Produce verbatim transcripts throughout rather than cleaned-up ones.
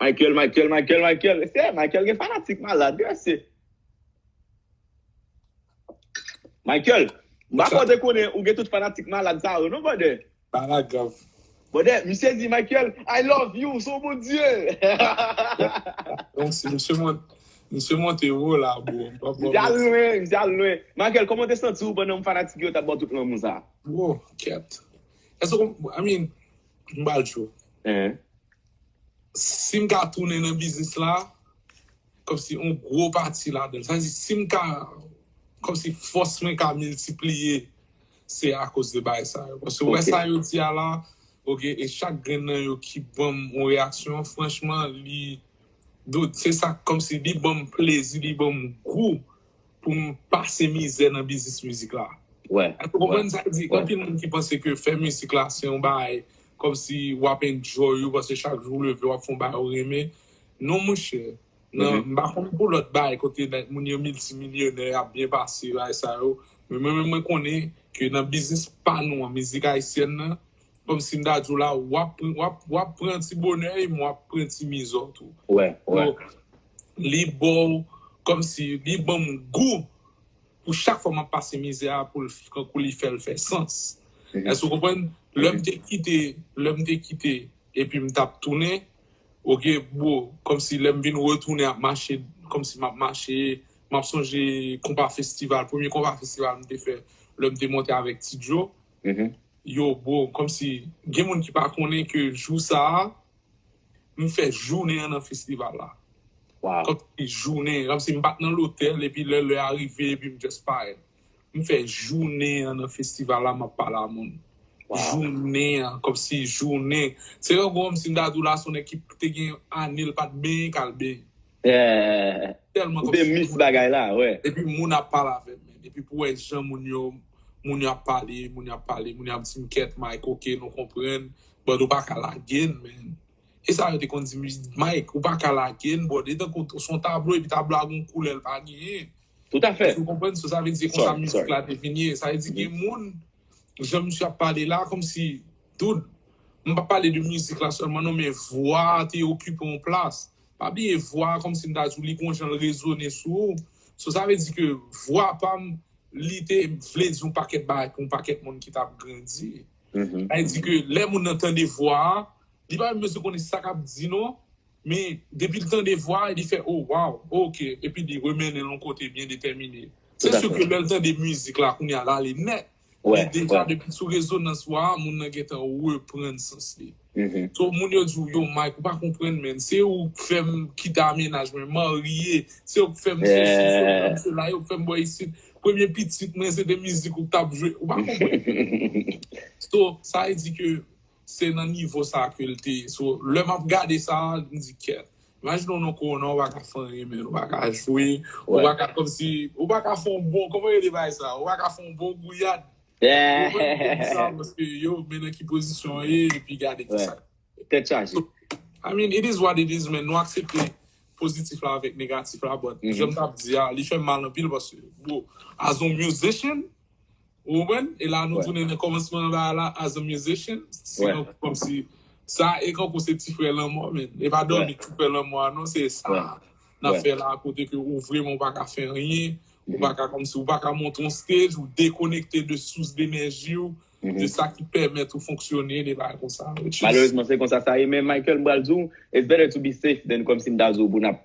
Michael, Michael, Michael, Michael. Se Michael gen fanatik malad, mesye. Michael, m pa kwè w te konnen ou gen tout fanatik malad sa yo, non, brother? Bagay grav. Brother, misye di, Michael, I love you, son Bondye. Donk, si misye mont, misye monte wo la, bro. M pa Misye al lwen, misye al lwen. Michael, kòman w te santi w pandan fanatik yo t ap ba w tout lanmou sa? Bro, kèt. Èske, I mean, m ba l cho. Hein? Si m ka tounen nan biznis la, kòmsi yon gwo pati ladan l. Sa vle di, si m ka, kòmsi fòs mwen ka miltipliye, se akoz de bagay sa yo. Paske wè sa yo di a la, ok, e chak grenn nan yo ki ban m yon reyaksyon, franchman, li, dude, se sa, kòmsi li ban m plezi, li ban m gou pou m pase mizè nan biznis mizik la. Wè. Èske w konprann sa? Di, anpil moun ki panse ke fè mizik la se yon bagay kòmsi w ap enjoy ou, paske chak jou w leve w ap fè yon bagay ou renmen. Non, monchè. Nan, m pa konn pou lòt bagay kote nèg moun yo miltimilyonè, y ap byen pase, bagay sa yo. Men mwen menm mwen konnen ke nan biznis pa nou an, mizik ayisyèn nan, kòmsi m ta di w la, w ap pran, w ap, w ap pran ti bonè e w ap pran ti mizè tou. Wè, wè. Li ba w, kòmsi li ban m gou pou chak fwa m ap pase mizè a pou l, pou li fè l fè sans. Èske w konprann? Lè m te kite, lè m te kite, epi m t ap tounen, ok, bro, kòmsi lè m vin retounen ap mache, kòmsi m ap mache, m ap sonje konpa festival, premye konpa festival m te fè, lè m te monte avèk Ti Djo. Yo, bro, kòmsi gen moun ki pa konnen ke jou sa a, m fè jounen an nan festival la. Kòmsi jounen, kòmsi m pa t nan lotèl, epi lè, lè a rive, epi m just parèt. M fè jounen an nan festival la, m ap pale a moun. Jounen an, kòmsi jounen. Se yon kòmsi m ta di w la, se yon nèg ki te gen ane l pa t benyen, k al benyen. Tèlman kòmsi. Ou te miss bagay la, wè. Epi moun ap pale avè m, men. Epi pou wè jan moun yo, moun yo ap pale, moun yo ap pale, moun yo ap di m, "Kèt, Mike, ok, nou konprann, but ou pa ka lage n, men." E sa yo te konn di m, "Mike, ou pa ka lage n, but e tankou se yon tablo, epi tablo a gon koulè l pa genyen." Toutafè. Èske w konprann? So, sa vle di konsa mizik la te vin ye. Sa vle di gen moun, jan misye ap pale la, kòmsi, dude, m pa pale de mizik la sèlman, non, men vwa a te okipe yon plas. Pa bliye vwa a, kòmsi m ta di w, li gon jan l rezone sou ou. So, sa vle di ke vwa pa m, li te vle di yon pakèt bagay pou yon pakèt moun ki t ap grandi. Sa vle di ke lè moun nan tande vwa a, li pa menm bezwen konnen sa k ap di non, men depi l tande vwa a, li fè, "Oh, wow, ok," epi li remennen l yon kote byen detèmine. Se si ke lè l tande mizik la, kounye a l ale nèt. Men deja, depi sou rezonans vwa a, moun nan gentan reprann sans li. So, moun yo di w, "Yo, Mike, ou pa konprann, men. Se ou k fè m kite a mennaj mwen, marye. Se ou k fè m sesi, se ou k fè m sela, yo k fè m bò isit. Premye pitit mwen, se te mizik ou k t ap jwe. Ou pa konprann." So, sa vle di ke se nan nivo sa ke l te ye. So, lè m ap gade sa, m di, "Kèt. Imajine w nan kowona, ou pa ka fè anyen, men. Ou pa ka jwe, ou pa ka kòmsi, ou pa ka fè yon bon, kòman yo rele bagay sa? Ou pa ka fè yon bon gouyad." Ou konprann? Sa, paske yo, men nan ki pozisyon w ye, epi gade ki sa. Tèt chaje. I mean, it is what it is, men nou aksepte pozitif la avèk negatif la, but jan m t ap di a, li fè m mal anpil paske, bro, as a musician, ou konprann? E la nou tounen nan kòmansman bagay la, as a musician, se yon kòmsi, sa e kankou se ti frè lanmò, men. E pa dòmi ti frè lanmò a, non, se sa n ap fè la, kote ke ou vrèman ou pa ka fè anyen, ou pa ka kòmsi, ou pa ka monte yon stage, ou dekonekte de sous denèji w, de sa ki pèmèt ou fonksyone, de bagay konsa. Malerezman, se konsa sa ye, men Michael, m pral di w, it's better to be safe than kòmsi m ta di w pou n ap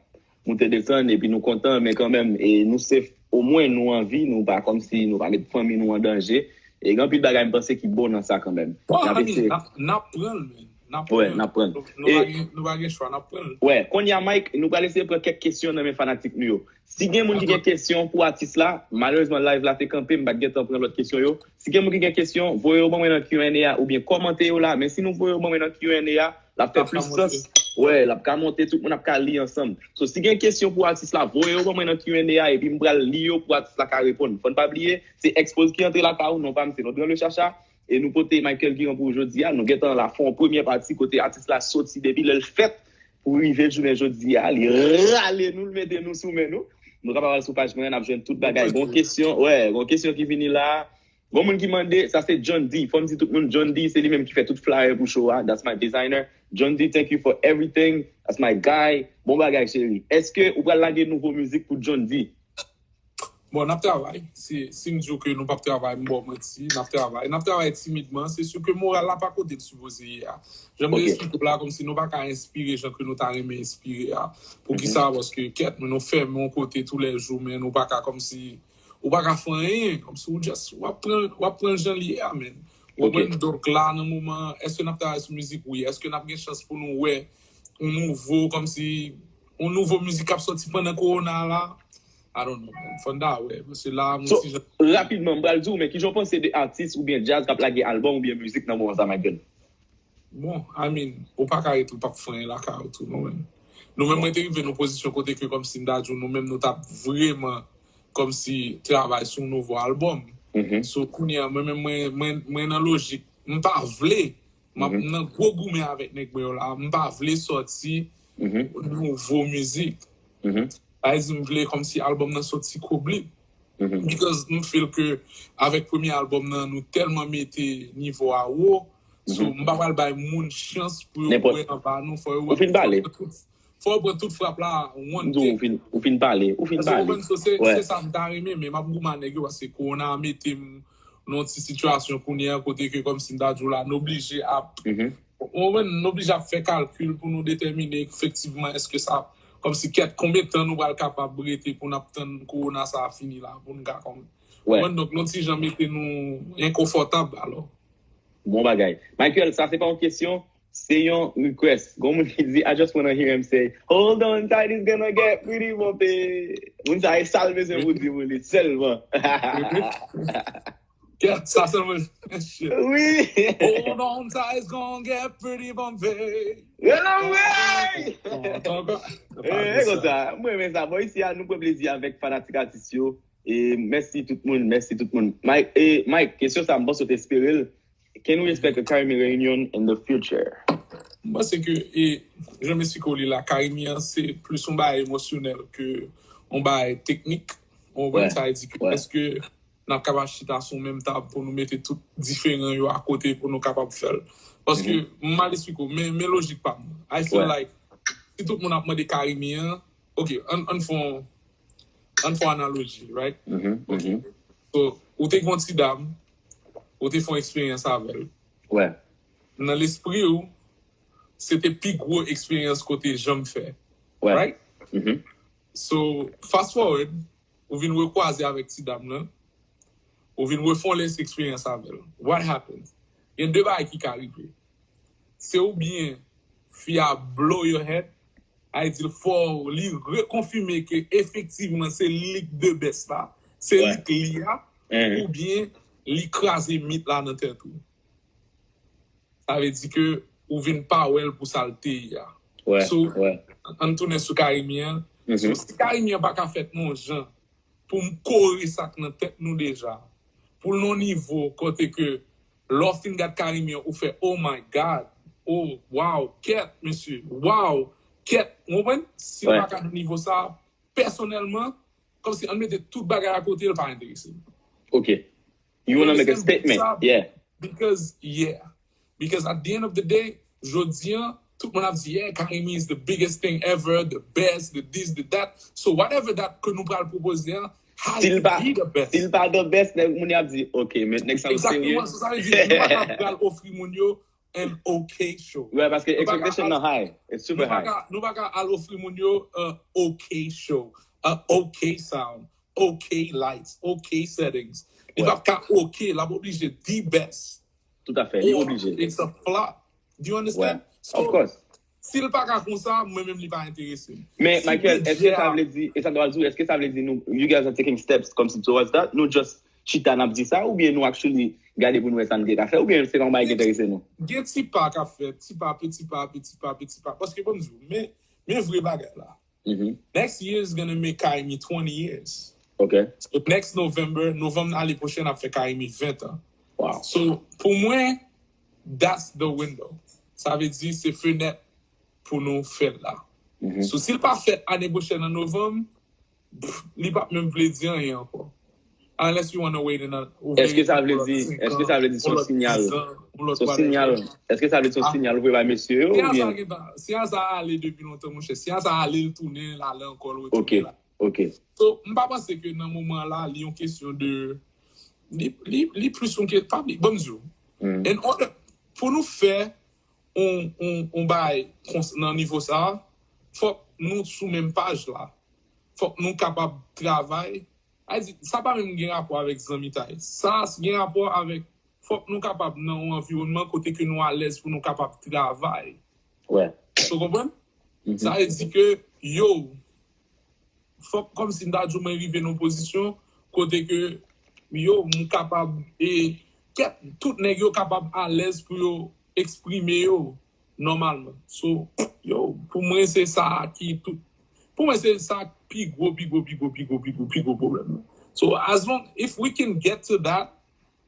moute desann, epi nou kontan, men kanmenm, e nou safe, omwen nou anvi, nou pa kòmsi, nou pa met fanmi nou an danje, e gen anpil bagay m panse ki bon nan sa kanmenm. N ap eseye. N ap pran l, men. N ap pran l. Nou pa gen chwa, n ap pran l. Wè, kounye a, Mike, nou pral eseye pran kèk kesyon nan men fanatik nou yo. Si gen moun ki gen kesyon pou atis la, malerezman live la te kanpe, m pa t gentan pran lòt kesyon yo. Si gen moun ki gen kesyon, voye yo ban mwen nan Q and A a oubyen kòmante yo la. Men si nou voye yo ban mwen nan Q and A a, l ap fè plis sans. Wè, l ap ka monte, tout moun ap ka li ansanm. So, si gen kesyon pou atis la, voye yo ban mwen nan Q and A a, epi m pral li yo pou atis la ka reponn. Fò n pa bliye, se Expose ki antre lakay ou, non pa m, se Nodran Le Chacha. E nou pote Michael Guiron pou jodi a. Nou gentan la fè yon premyè pati kote atis la soti depi lè l fèt pou rive jounen jodi a. Li rale nou, l mete nou sou men nou. Nou kapab al sou paj mwen, n ap jwenn tout bagay. Gon kesyon, wè, gon kesyon ki vini la. Gon moun ki mande, sa se John D. Fò m di tout moun, John D, se li menm ki fè tout flyer pou show a. That's my designer. John D, thank you for everything. That's my guy. Bon bagay, cheri. Èske ou pral lage nouvo mizik pou John D? Bon, n ap travay. Si, si m di w ke nou p ap travay, m ba w manti. N ap travay. N ap travay timidman. Se si ke moral la pa kote l sipoze ye a. Jan m te eksplike w la, kòmsi nou pa ka enspire jan ke nou ta renmen enspire a. Poukisa? Paske, kèt, men nou fèmen yon kote toulèjou, men nou pa ka kòmsi, ou pa ka fè anyen. Kòmsi ou just, w ap pran, w ap pran l jan l ye a, men. Ou konprann? Donk la, nan moman, èske n ap travay sou mizik? Wi. Èske n ap gen chans pou nou wè yon nouvo, kòmsi, yon nouvo mizik k ap sòti pandan kowona la? I don't know, man. Fò n ta wè. Paske la, m ti jan. Rapidman, m pral di w, men kijan w panse de atis oubyen djaz k ap lage albòm oubyen mizik nan moman sa, Michael? Bon, I mean, ou pa ka ret ou p ap fè anyen lakay ou tou, non, men. Nou menm, mwen te rive nan pozisyon kote ke kòmsi m ta di w, nou menm, nou t ap vrèman kòmsi travay sou yon nouvo albòm. So, kounye a, mwen menm, mwen, mwen, mwen nan lojik. M pa vle, m ap nan gwo goumen avèk nèg mwen yo la. M pa vle sòti nouvo mizik. Sa vle di m vle kòmsi albòm nan sòti kobli. Because m feel ke avèk premye albòm nan, nou tèlman mete nivo a wo. So, m pa pral bay moun chans pou yo kwè anba nou. Fò yo wè, fò yo pran tout frap la one take. Ou fin pale. Ou fin pale. Se sa m ta renmen, men m ap goumen ak nèg yo paske kowona a mete m nan yon ti sitiyasyon kounye a kote ke kòmsi m ta di w la, n oblije ap Ou konprann, nou oblije ap fè kalkil pou nou detèmine efektivman èske sa, kòmsi kèt, konbyen tan nou pral kapab rete pou n ap tann kowona sa a fini la, pou n ka kòm. Ou konprann, donk, nou ti jan mete nou enkonfòtab, alò. Bon bagay. Michael, sa se pa yon kesyon, se yon request. Gon moun ki di, I just wanna hear him say, "Hold on tight, it's gonna get pretty bumpy." Moun sa e sa l bezwen pou di pou li sèlman. Kèt, sa sèlman. Wi. Hold on tight, it's gonna get pretty bumpy. Anmwey! E konsa, mwen renmen sa. Bon, isi a, nou pran plezi avèk fanatik atis yo. E mèsi tout moun, mèsi tout moun. Mike, e, Mike, kesyon sa, m panse w te espere l. Can we expect a Carimi reunion in the future? M panse ke, e, jan m esplike w li la, Carimi an, se plis yon bagay emosyonèl ke yon bagay teknik. Ou konprann? Sa vle di ke èske n ap kapab chita sou menm tab pou nou mete tout diferan yo akote pou nou kapab fè l. Paske, m mal esplike w, men, men lojik pa m. I feel like, si tout moun ap mande Carimi an, ok, ann, ann fè yon, ann fè yon analoji, right? Ok. So, ou te gen yon ti dam, ou te fè yon eksperyans avè l. Nan lespri w, se te pi gwo eksperyans ke w te janm fè. Right? So, fast forward, ou vin rekwaze avèk ti dam nan, ou vin refè yon lès eksperyans avè l. What happens? Gen de bagay ki ka rive. Se oubyen fi a blow your head, a di l fò li rekonfime ke efektivman se li k the best la, se li k li a, oubyen li kraze mit la nan tèt ou. Sa vle di ke ou vin pa wè l pou sa l te ye a. So, ann tounen sou Carimi an. So, si Carimi an pa ka fèt nan yon jan pou m kore sa k nan tèt nou deja, pou l nan yon nivo kote ke lè w fin gad Carimi an, ou fè, "Oh my God, oh, wow, kèt, mesye, wow, kèt." Ou konprann? Si l pa ka nan nivo sa, pèsonèlman, kòmsi ann mete tout bagay akote, l pa enterese m. Ok. You wanna make a statement, yeah. Because, yeah. Because at the end of the day, jodi an, tout moun ap di, "Yeah, Carimi is the biggest thing ever, the best, the this, the that." So whatever that ke nou pral pwopoze an, has to be the best. Si l pa the best, moun yo ap di, "Ok, men nèg sa yo serye." Exactement, so sa vle di, nou pa ka pral ofri moun yo an ok show. Yeah, paske expectation nan high. It's super high. Nou pa ka al ofri moun yo an ok show, an ok sound, ok lights, ok settings. Li p ap ka ok, l ap oblije the best. Tout à fait, li oblije. It's a flop. Do you understand? Of course. Si l pa ka konsa, mwen menm li pa enterese m. Men, Michael, èske sa vle di, e sa m ta pral di w, èske sa vle di nou, you guys are taking steps kòmsi towards that? Nou just chita n ap di sa, oubyen nou actually gade pou nou wè sa n te ka fè, oubyen se pa yon bagay ki enterese nou? Gen ti pa k ap fèt, ti pa, peti pa, peti pa, peti pa. Paske, ban m di w, men, men vre bagay la. Next year is gonna make Carimi twenty years. Ok. So next November, novanm ane pwochèn ap fè Carimi ven an. Wow. So, pou mwen, that's the window. Sa vle di se fenèt pou nou fè l la. So, si l pa fèt ane pwochèn an novanm, pff, li p ap menm vle di anyen ankò. Unless you wanna wait another, ou vle Èske sa vle di, èske sa vle di se yon sinyal? Se yon sinyal. Èske sa vle di se yon sinyal ou voye bay mesye yo oubyen? Sinyal sa ale depi lontan, monchè. Sinyal sa ale, l tounen, l ale ankò, l retounen la. Ok. So, m pa panse ke nan moman la, li yon kesyon de, li, li, li plis yon ke, pa bli, bon, m di w. In order, pou nou fè yon, yon, yon bagay nan nivo sa, fòk nou sou menm paj la. Fòk nou kapab travay. A di, sa pa menm gen rapò avèk zanmitay. Sa gen rapò avèk, fòk nou kapab nan yon anviwònman kote ke nou alèz pou nou kapab travay. Wè. Ou konprann? Sa vle di ke, yo, fòk kòmsi m ta di w mwen rive nan yon pozisyon kote ke, yo, m kapab, e, kèt, tout nèg yo kapab alèz pou yo eksprime yo nòmalman. So, yo, pou mwen, se sa ki tout. Pou mwen, se sa pi gwo, pi gwo, pi gwo, pi gwo, pi gwo, pi gwo pwoblèm nan. So, as long, if we can get to that,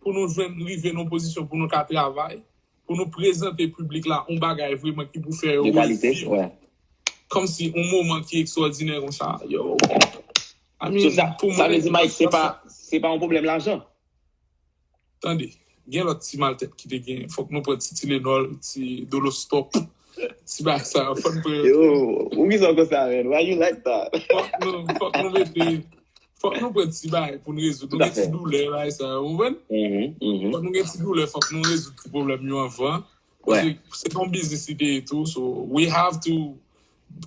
pou nou jwenn rive nan yon pozisyon pou nou ka travay, pou nou prezante piblik la yon bagay vrèman ki pou fè yo De kalite, reviv. Wè. Kòmsi yon moman ki ekstwòdinè konsa. Yo. I mean, So, sa, pou sa mwen, vle di, Mike, se pa, se pa yon pwoblèm lajan. Tande, gen lòt ti maltèt ki te gen. Fòk nou pran ti Tylenol, ti Dolostop, ti bagay sa yo. Fòk nou pran, Yo, ou ki sa konsa, man? Why you like that? Fòk nou, fòk nou mete, fòk nou pran ti bagay pou nou rezoud. Nou Tout à gen ti fait. Doulè, bagay sa yo, ou konprann? Mhm, mhm. Fòk nou gen ti doulè, fòk nou rezoud ti pwoblèm yo anvan. Wè. Paske se yon biznis li te ye tou, so we have to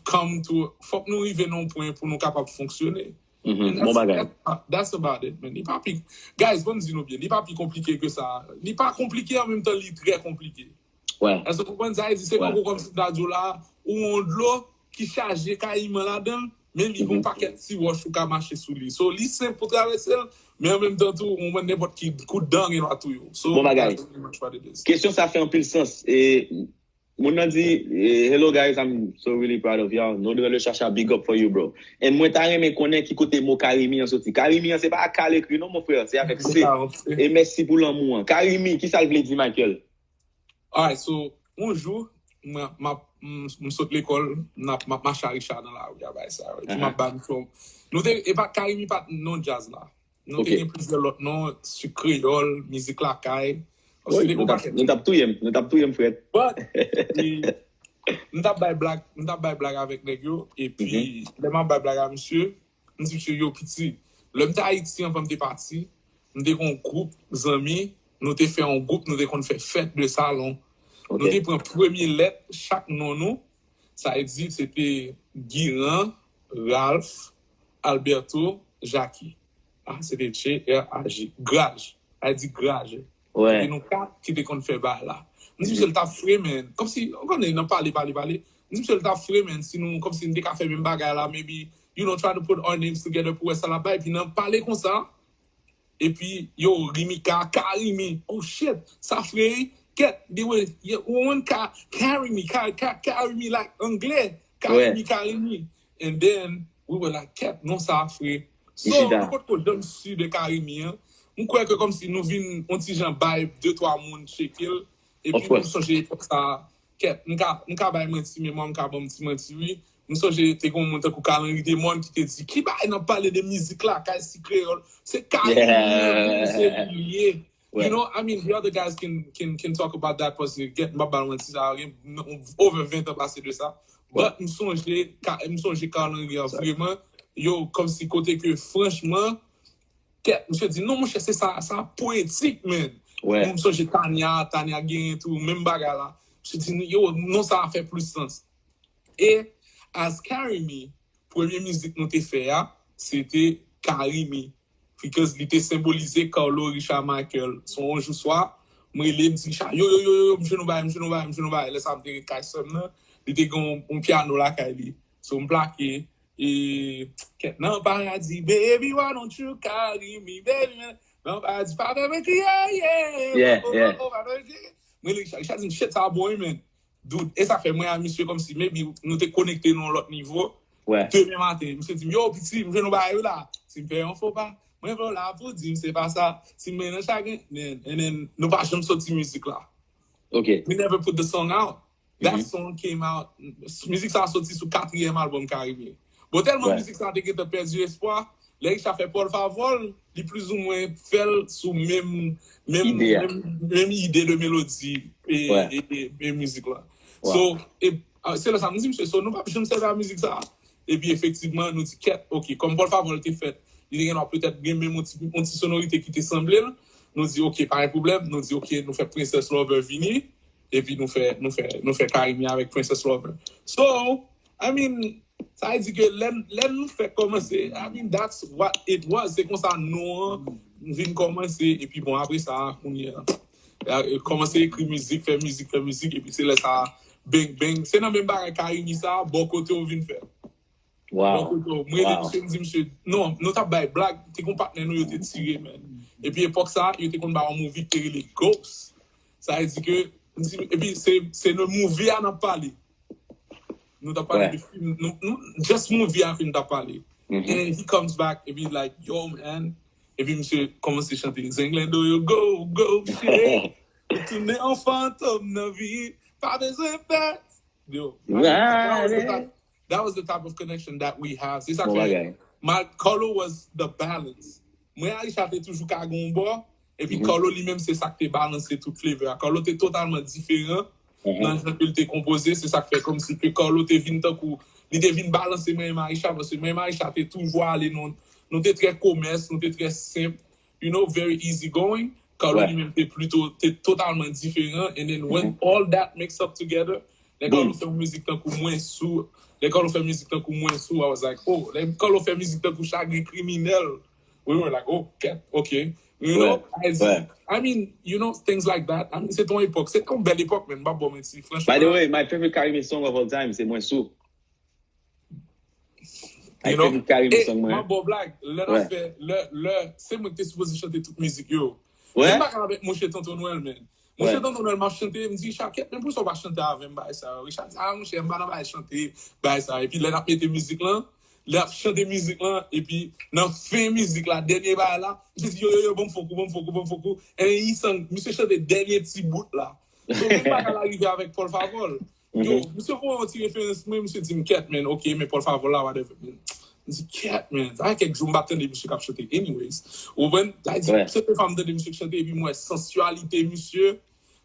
come to, fòk nou rive nan yon pwen pou nou kapab fonksyone. Mhm, And bon that's, bagay. that's, that's about it, man. Li pa pi, guys, bon, m di nou byen, li pa pi konplike ke sa. Li pa konplike, an menm tan, li trè konplike. Wè. Èske w konprann sa? Li di, se Wè. Poko kòmsi m ta di w la, ou yon dlo ki chaje kayiman ladan l, men li gen yon pakèt ti wòch ou ka mache sou li. So, li senp pou travèse l, men an menm tan tou, ou konprann, nenpòt ki kout dan gen dwa touye w. So, Bon bagay. That's pretty much what it is. Kesyon sa fè anpil sans. E, moun nan di, e, "Hello guys, I'm so really proud of y'all." Nou dwe le chacha, big up for you, bro. And mwen ta renmen konnen ki kote mo Karimi an soti. Karimi an se pa ak K L ekri non, mon frè, se avèk C. E mèsi pou lanmou an. Karimi, ki sa l vle di, Michael? Alright, so, yon jou, mwen, m ap, m, m sot lekòl, m ap, m ap mache a Richa nan lari a, bay sa. Epi m ap ba misye. Nou te, e pa, Karimi pa t non djaz la. Nou te Ok. Gen plizyè lòt non, Sik Kreyòl, Mizik Lakay. Wi, nou t ap, nou t ap touye m, nou t ap touye m, frèt. But, e, m t ap bay blag, m t ap bay blag avèk nèg yo, epi lè m ap bay blag a misye, m di misye, yo, piti, lè m te Ayiti anvan m te pati, m te gen yon gwoup zanmi, nou te fè yon gwoup, nou te konn fè fèt de salon. Nou te pran premye lèt chak non nou, sa vle di se te Giran, Ralph, Alberto, Jackie. Ah, se te G R A J. Graj. A di Graj. Wè. Se te nou kat ki te konn fè bagay la. M di misye l t ap fre, man. Kòmsi, ou konnen, nan pale, pale, pale. M di misye l t ap fre, man, si nou, kòmsi nou te ka fè menm bagay la, maybe, you know, try to put our names together pou wè sa l ap bay. Epi nan pale konsa, epi, yo, Rimika, Karimi, oh shit, sa fre, wi. Kèt, di wè, yeah, woman, ka, carry me, ka, ka, carry me like anglè, carry me, carry me. And then, we were like, kèt, non sa fre. So, nou potko janm si de Karimi an. M kwè ke kòmsi nou vin yon ti jan bay de twa moun tcheke l. Epi m sonje epòk sa, kèt, m ka, m ka bay manti, memwa m ka ban m ti manti, wi. M sonje te gen yon moun tankou Carl Henry Demon ki te di, ki bagay n ap pale de mizik lakay, Sik Kreyòl? Se Karimi an, se li ye. You know, I mean, the other guys can, can, can talk about that, paske, kèt, m pa ba l manti, sa gen over ven tan pase de sa. But m sonje, ka, m sonje Carl Henry an vreman, yo, kòmsi kote ke, franchman, kèt, misye di, non, monchè, se sa, sa poetik, man. M sonje Tanya, Tanya genyen tou, menm bagay la. Misye di, yo, non, sa fè plis sans. E, as Karimi, premye mizik nou te fè a, se te Karimi. Because li te senbolize Carlo Richard Michael. Se yon jou swa, m rele, m di Richard, yo, yo, yo, yo, m jwenn yon bagay, m jwenn yon bagay, m jwenn yon bagay. Lè sa a m te ret kay sè m nan, li te gen yon, yon pyano lakay li. So, m plake, e, kèt nan paradi, baby, why don't you carry me, baby, man. Nan paradi, pa fè mwen kriye, yeah, yeah, oh, oh, oh, pa fè mwen kriye. M rele Richard, Richard di m, shit, sa bon, wi, man. Dude, e sa fè mwen a misye kòmsi maybe nou te konekte nan yon lòt nivo. Demen maten, misye di m, yo, piti, m jwenn yon bagay wi la. Si m fè yon fo pa, mwen vle w la pou di m se pa sa. Si m nan chagren, and then nou pa janm soti mizik la. We never put the song out. That song came out, mizik sa soti sou katriyèm album Karimi. Bon, tèlman mizik sa te gentan pèdi espwa, Lè Richard fè Paul Favol, li plizoumwen fè l sou menm menm Ide a. menm menm ide de melodi e, Ouais. e, e, e mizik la. Wow. So, e, a, se lè sa m di misye, so nou p ap janm sèvi a mizik sa. Epi efektivman, nou di kèt, ok, kòm Paul Favol te fèt, li te gen dwa petèt gen menm yon ti, yon ti sonorite ki te sanble l. Nou di, ok, pa gen pwoblèm. Nou di, ok, nou fè Princess Lover vini. Epi nou fè, nou fè, nou fè Carimi avèk Princess Lover. So, I mean, sa vle di ke lè, lè nou fè kòmanse, I mean, that's what it was. Se konsa non an vin kòmanse. Epi bon, apre sa, kounye a, e, kòmanse ekri mizik, fè mizik, fè mizik. Epi se lè sa, bang, bang. Se nan menm bagay Carimi sa, bò kote w vin fè. Bò Wow. kote w. Mwen rele Wow. misye, m di misye, non, nou t ap bay blag, te gon patnè nou yo te tire, man. Epi epòk sa, yo te konn bay yon movie ki te rele Ghost. Sa vle di ke, m di, epi se, se nan movie a n ap pale. Nou t ap pale Ouais. de film, nou, nou, just movie a ke nou t ap pale. Mhm. And he comes back, epi like, yo, man. Epi misye kòmanse chante, Zenglendo yo, go, go, shit. Ou tounen an fantom nan vi, pa bezwen fè. Yo, that was the Right. type, that was the type of connection that we have. Se sa Bon fè, bagay. mal, Carlo was the balance. Mwen a Richard te toujou ka gon bò, epi Mhm. Carlo li menm se sa k te balanse tout flavor a. Carlo te totalman diferan Mhm. nan jan ke l te konpoze, se sa k fè kòmsi ke Carlo te vin tankou, li te vin balanse mwen e Marisha, paske mwen e Marisha te toujou ale nan, nou te trè komès, nou te trè senp, you know, very easy going. Carlo Ouais. li menm te plito, te totalman diferan, and then when Mhm. all that mix up together, lè Carlo Boom. fè yon mizik tankou Mwen Sou, lè Carlo fè mizik tankou Mwen Sou, I was like, oh, lè Carlo fè mizik tankou Chagrin Kriminèl, we were like, oh, kèt, ok. You know, Ouais, as, ouais. I mean, you know, things like that. I mean, se te yon epòk, se te yon bèl epòk, men m p ap ba w manti, franchman. By the way, my favorite Caribbean song of all time, se Mwen Sou. My You know? favorite Caribbean E, song, m mwen. ap ba w blag, lè n Ouais. ap fè, lè, lè, se mwen ki te sipoze chante tout mizik yo. Ouais. Menm bagay avèk Monchè Tonton Nwèl, man. Monchè Ouais. Tonton Nwèl, m ap chante, m di, Richard, kèt, men poukisa w pa chante avè m, bagay sa yo? Richard di, ah, monchè, m pa nan bagay chante, bagay sa. Epi lè n ap mete mizik lan, lè ap chante mizik lan, epi nan fen mizik la, dènye bagay la, misye di, yo, yo, yo, ban m fòk ou, ban m fòk ou, ban m fòk ou. And he sang, misye chante dènye ti bout la. So, menm bagay la rive avèk Paul Favol. Yo, Mhm. misye voye yon ti referans mwen, misye di m, kèt, man, ok, men Paul Favol la, whatever, man. M di, kèt, man, sa fè kèk jou m pa tande misye k ap chante anyways. Ou konprann? Sa vle di, Ouais. se premye fwa m tande misye k chante, epi m wè sansyalite misye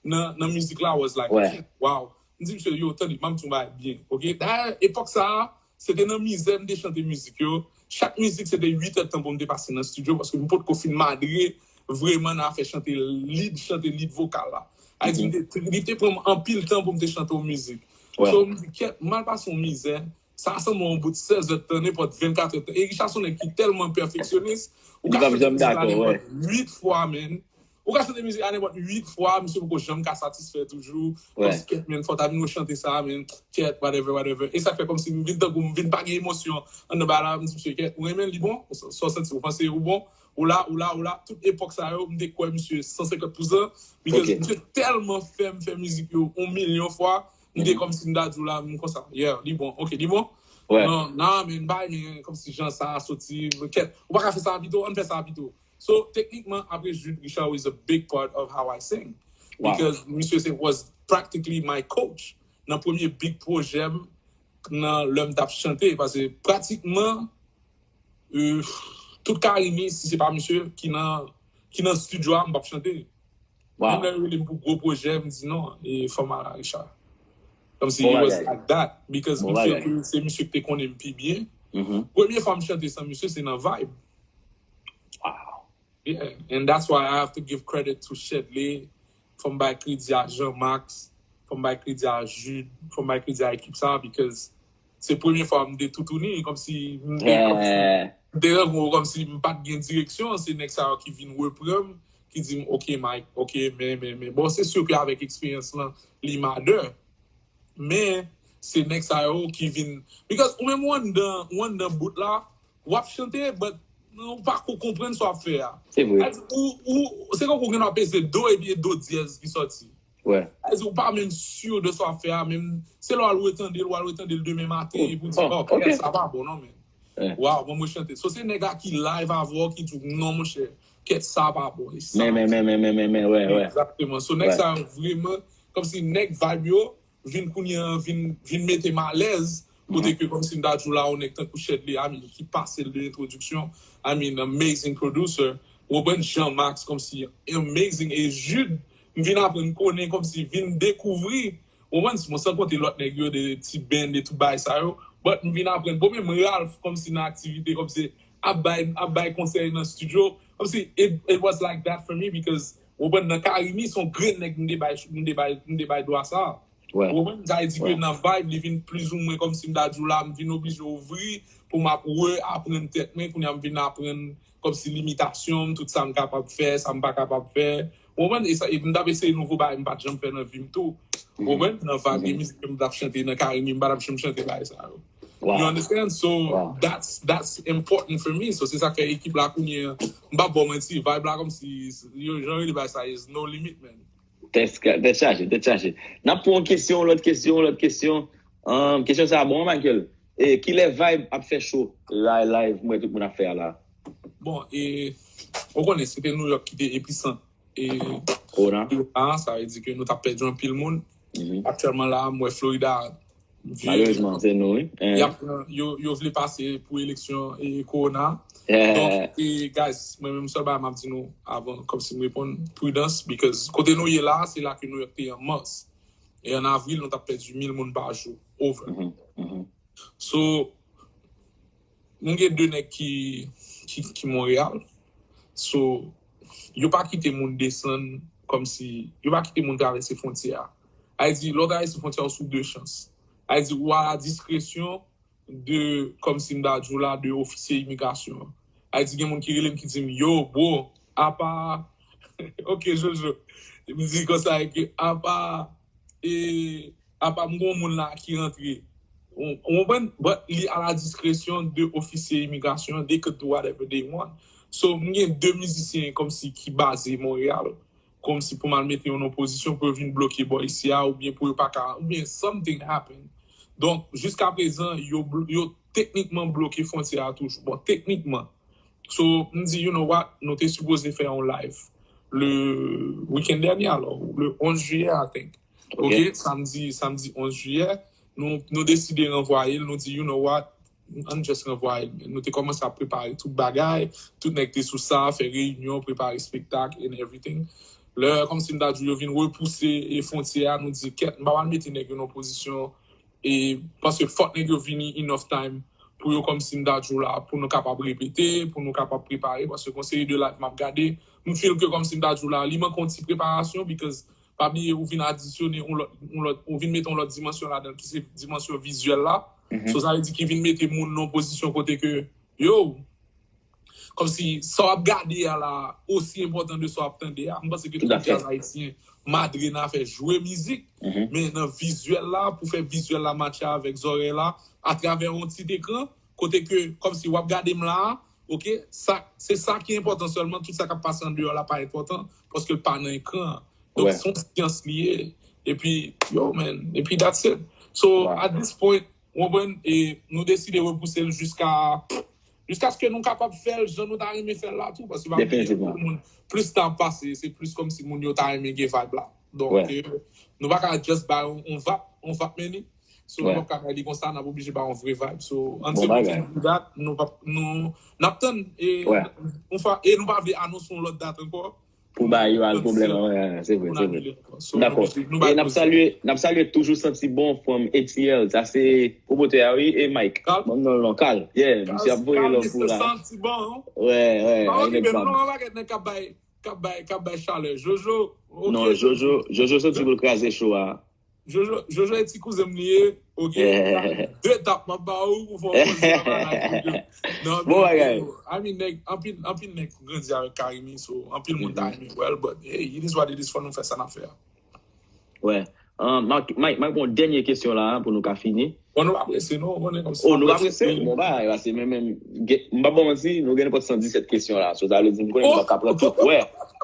nan, nan mizik la, was like, Ouais. kèt, wow. M di misye, yo, tande, m ap di yon bagay byen, ok? Dayè, epòk sa a, se te nan mizè m te chante mizik yo. Chak mizik, se te uit èdtan pou m te pase nan estidyo, paske m potko fin madre vrèman nan afè chante lead, chante lead vokal la. Sa vle di, m te, li te pran m anpil tan pou m te chante yon mizik. Ouais. So, m di, kèt, m al pase yon mizè. Sa sanble yon bout sèz èdtan, nenpòt vennkat èdtan. E Richard se yon nèg ki tèlman pèfeksyonis, ou Li ka p ap chante janm mizik la dakò, ouais. nenpòt uit fwa, man. Ou ka chante mizik la nenpòt uit fwa, misye poko janm ka satisfè toujou. Ouais. Kòmsi, kèt, man, fò w ta vin rechante sa, man. Kèt, whatever, whatever. E sa fè kòmsi m vin tankou m vin pa gen emosyon anndan bagay la, m di, misye, kèt, ou renmen l, li bon? Ou sa, sa w santi, ou panse ou bon? Ou la, ou la, ou la. Tout epòk sa yo, m te kwè misye san senkant pousan. Because Ok. Misye tèlman fè m fè mizik yo yon milyon fwa, m te Mhm. kòmsi m ta di w la, m konsa. Yeah, li bon. Ok, li bon? Ouais. Non, nan, men bay, men kòmsi jan sa a soti, kèt. Ou pa ka fè sa pito, ann fè sa pito. So, teknikman, apre Jude, Richard is a big part of how I sing. Wow. Because misye se was practically my coach. Nan premye big pwojè m, nan lè m t ap chante, paske pratikman, euh, tout Carimi, si se pa misye ki nan, ki nan estidyo a, m p ap chante. Wow. Menm lè yo rele m pou gwo pwojè, m di non, e fò m al a Richard. Kòmsi Bon it was bagay. Like that. Because Bon misye bagay. Ke se misye ki te konnen m pi byen. Mhm. Premye fwa m chante san misye, se nan Vibe. Wow. Yeah, and that's why I have to give credit to Shedley. Fò m bay kredi a Jean Max, fò m bay kredi a Jude, fò m bay kredi a ekip sa, because se premye fwa m te toutouni, kòmsi m te, kòmsi Yeah. m te rankontre kòmsi m pa t gen direksyon, se nèg sa yo ki vin reprann m, ki di m, ok, Mike, ok, men, men, men. Bon, se si ke avèk eksperyans lan, li madè. Men, se nèg sa yo ki vin, because ou menm ou anndan, ou anndan bout la, w ap chante, but ou pa ko konprann sa w ap fè a. Se vre. Ou, ou, se kòmsi ou gen dwa peze do epi e do dyèz ki sòti. Ouais. Sa vle di, ou pa menm si de sa w ap fè a, menm se lè w al retande l, w al retande l demen maten, epi w di, Oh, oh, ok. Kèt, sa pa bon non, men. Ouais. Waw, bon, mwen chante. So, se nèg la ki live avè w ki di w, non, monchè, kèt, sa pa bon. E sa, Men, men, men, men, men, men, men, ouais, ouais. Exactement. So, nèg Ouais. Sa yo vrèman, kòmsi nèg Vibe yo vin kounye an, vin, vin mete m alèz, Kote ke kòmsi m ta di w la, yon nèg tankou Shedley, I mean, ki pase l de entwodiksyon, I mean, amazing producer. Ou konprann Jean Max, kòmsi amazing. E Jude, m vin aprann konnen, kòmsi vin dekouvri. Ou konprann, bon, san konte lòt nèg yo, de T-Band, de tout bagay sa yo. But m vin aprann, bon, menm Ralph, kòmsi nan aktivite, kòmsi ap bay, ap bay konsèy nan studio. Kòmsi, it, it was like that for me because, ou konprann, nan Carimi, se yon grenn nèg m te bay, m te bay, m te bay dwa sa. Ou konprann? Sa vle di ke nan vibe, li vin plizoumwen kòmsi m ta di w la, m vin oblije ouvri pou m ap re-aprann tèt mwen. Kounye a m vin aprann kòmsi limitasyon m, tout sa m kapab fè, sa m pa kapab fè. Ou konprann? E sa, e m t ap eseye nouvo bagay m pa t janm fè nan vi m tou. Ou konprann? Nan vibe de mizik ke m t ap chante nan Carimi, m pa t ap janm chante bagay sa yo. You understand? So, that's, that's important for me. So, se sa k fè ekip la kounye a, m p ap ba w manti, vibe la kòmsi, yo, jan yo rele bagay sa, is no limit, man. Tèt chaje, tèt chaje. N ap pran yon kesyon, yon lòt kesyon, yon lòt kesyon. Ahn, kesyon sa a bon, Michael. E, kilè Vibe ap fè cho? Live, live, m wè tout moun ap fè a la. Bon, e, ou konnen, se te New York ki te episant. E, Corona. Corona, sa vle di ke nou t ap pèdi anpil moun. Aktyèlman la, m wè Florida, Malerezman, se nou, wi. Y ap pran, yo, yo vle pase pou eleksyon e Corona. Donk, e, guys, mwen menm sèl bagay m ap di nou avan, kòmsi m reponn, pridans, because kote nou ye la, se la ke New York te ye an mas. E an avril, nou t ap pèdi mil moun pa jou. Over. So, nou gen de nèg ki, ki, ki Monreyal. So, yo pa kite moun desann kòmsi, yo pa kite moun travèse fwontyè a. Sa vle di, lè w travèse fwontyè a, ou sou de chans. Sa vle di, ou a la diskresyon de, kòmsi m ta di w la, de ofisye imigrasyon an. Sa vle di, gen moun ki rele m, ki di m, yo, bro, apa, ok, Jojo, m di konsa, ke apa, e, apa m gon moun la ki rantre. Ou, ou konprann? But li a la diskresyon de ofisye imigrasyon, they could do whatever they want. So, m gen de mizisyen kòmsi ki baze Monreyal, kòmsi pou m al mete yo nan pozisyon pou yo vin bloke bò isi a, oubyen pou yo pa ka, oubyen something happen. Donk, jiska prezan, yo, bl- yo teknikman bloke fwontyè a toujou. Bon, teknikman. So, m di, you know what, nou te sipoze fè yon live le weekend dènye, alò, le onz jiyè, I think. Ok, samdi, samdi onz jiyè, nou, nou deside ranvwaye l, nou di, you know what, ann just ranvwaye l. Nou te kòmanse ap prepare tout bagay, tout nèg te sou sa, fè reyinyon, prepare espektak and everything. Lè, kòmsi m ta di w, yo vin repouse e fwontyè a, nou di, kèt, m pa pral mete nèg yo nan pozisyon, e, paske fòk nèg yo vini enough time pou yo, kòmsi m ta di w la, pou nou kapab repete, pou nou kapab prepare, paske gon seri de live m ap gade, m feel ke, kòmsi m ta di w la, li manke yon ti preparasyon, because pa bliye, ou vin adisyone yon lòt, yon lòt, ou vin mete yon lòt dimansyon ladan l, ki se dimansyon vizyèl la. So, sa vle di ki vin mete moun nan yon pozisyon kote ke, yo, kòmsi sa w ap gade a la, osi enpòtan de sa w ap tande a. M panse ke tout djaz ayisyen madre nan afè jwe mizik, men nan vizyèl la, pou fè vizyèl la matche avèk zòrèy la, atravè yon ti ekran, kote ke, kòmsi w ap gade m la, ok, sa, se sa ki enpòtan sèlman, tout sa k ap pase andeyò la pa enpòtan, paske l pa nan ekran an. Donk, se yon syans li ye. Epi, yo, man, epi that's it. So, at this point, ou konprann, e nou deside repouse l jiska, jiskaske nou kapab fè l jan nou ta renmen fè l la tou, paske pa bliye, tout moun, plis tan ap pase, se plis kòmsi moun yo ta renmen gen vibe la. Donk, e, nou pa ka just bay yon, yon vap, yon vap meni. So, nou p ap ka bay li konsa, n ap oblije bay yon vre vibe. So, until we can do that, nou p ap, nou, n ap tann, e, yon fwa, e nou pa vle anonse yon lòt dat ankò. Pou bay yo al pwoblèm, wè, se vre, se vre. Dakò. E n ap salye, n ap salye Toujou Santi Bon from A T L. Sa se pwomotè a, wi, e Mike. Ban m non l non, Carl. Yeah, misye ap voye love pou la. Wè, wè, pa okipe m non, yon pakèt nèg k ap bay, k ap bay, k ap bay chalè. Jojo, ok, non, Jojo, Jojo soti pou l kraze show a. Jojo, Jojo e ti kouzen m li ye, ok? De tap m ap ba ou pou fè w konn sa bagay yo. Non, bon bagay. I mean, nèg, anpil, anpil nèg grandi avèk Carimi, so anpil moun ta renmen wè l, but hey, it is what it is, fò nou fè sa n ap fè a. Wè. Mike, Mike, Mike, bon, dènye kesyon la pou nou ka fini. Bon, nou pa prese, non, ou konnen kòmsi. Oh, nou pa prese? Bon, bagay la, se menm, menm, m pa ba w manti, nou gen nenpòt san disèt kesyon la. So, sa vle di, m konnen nou p ap ka pran tout. Wè,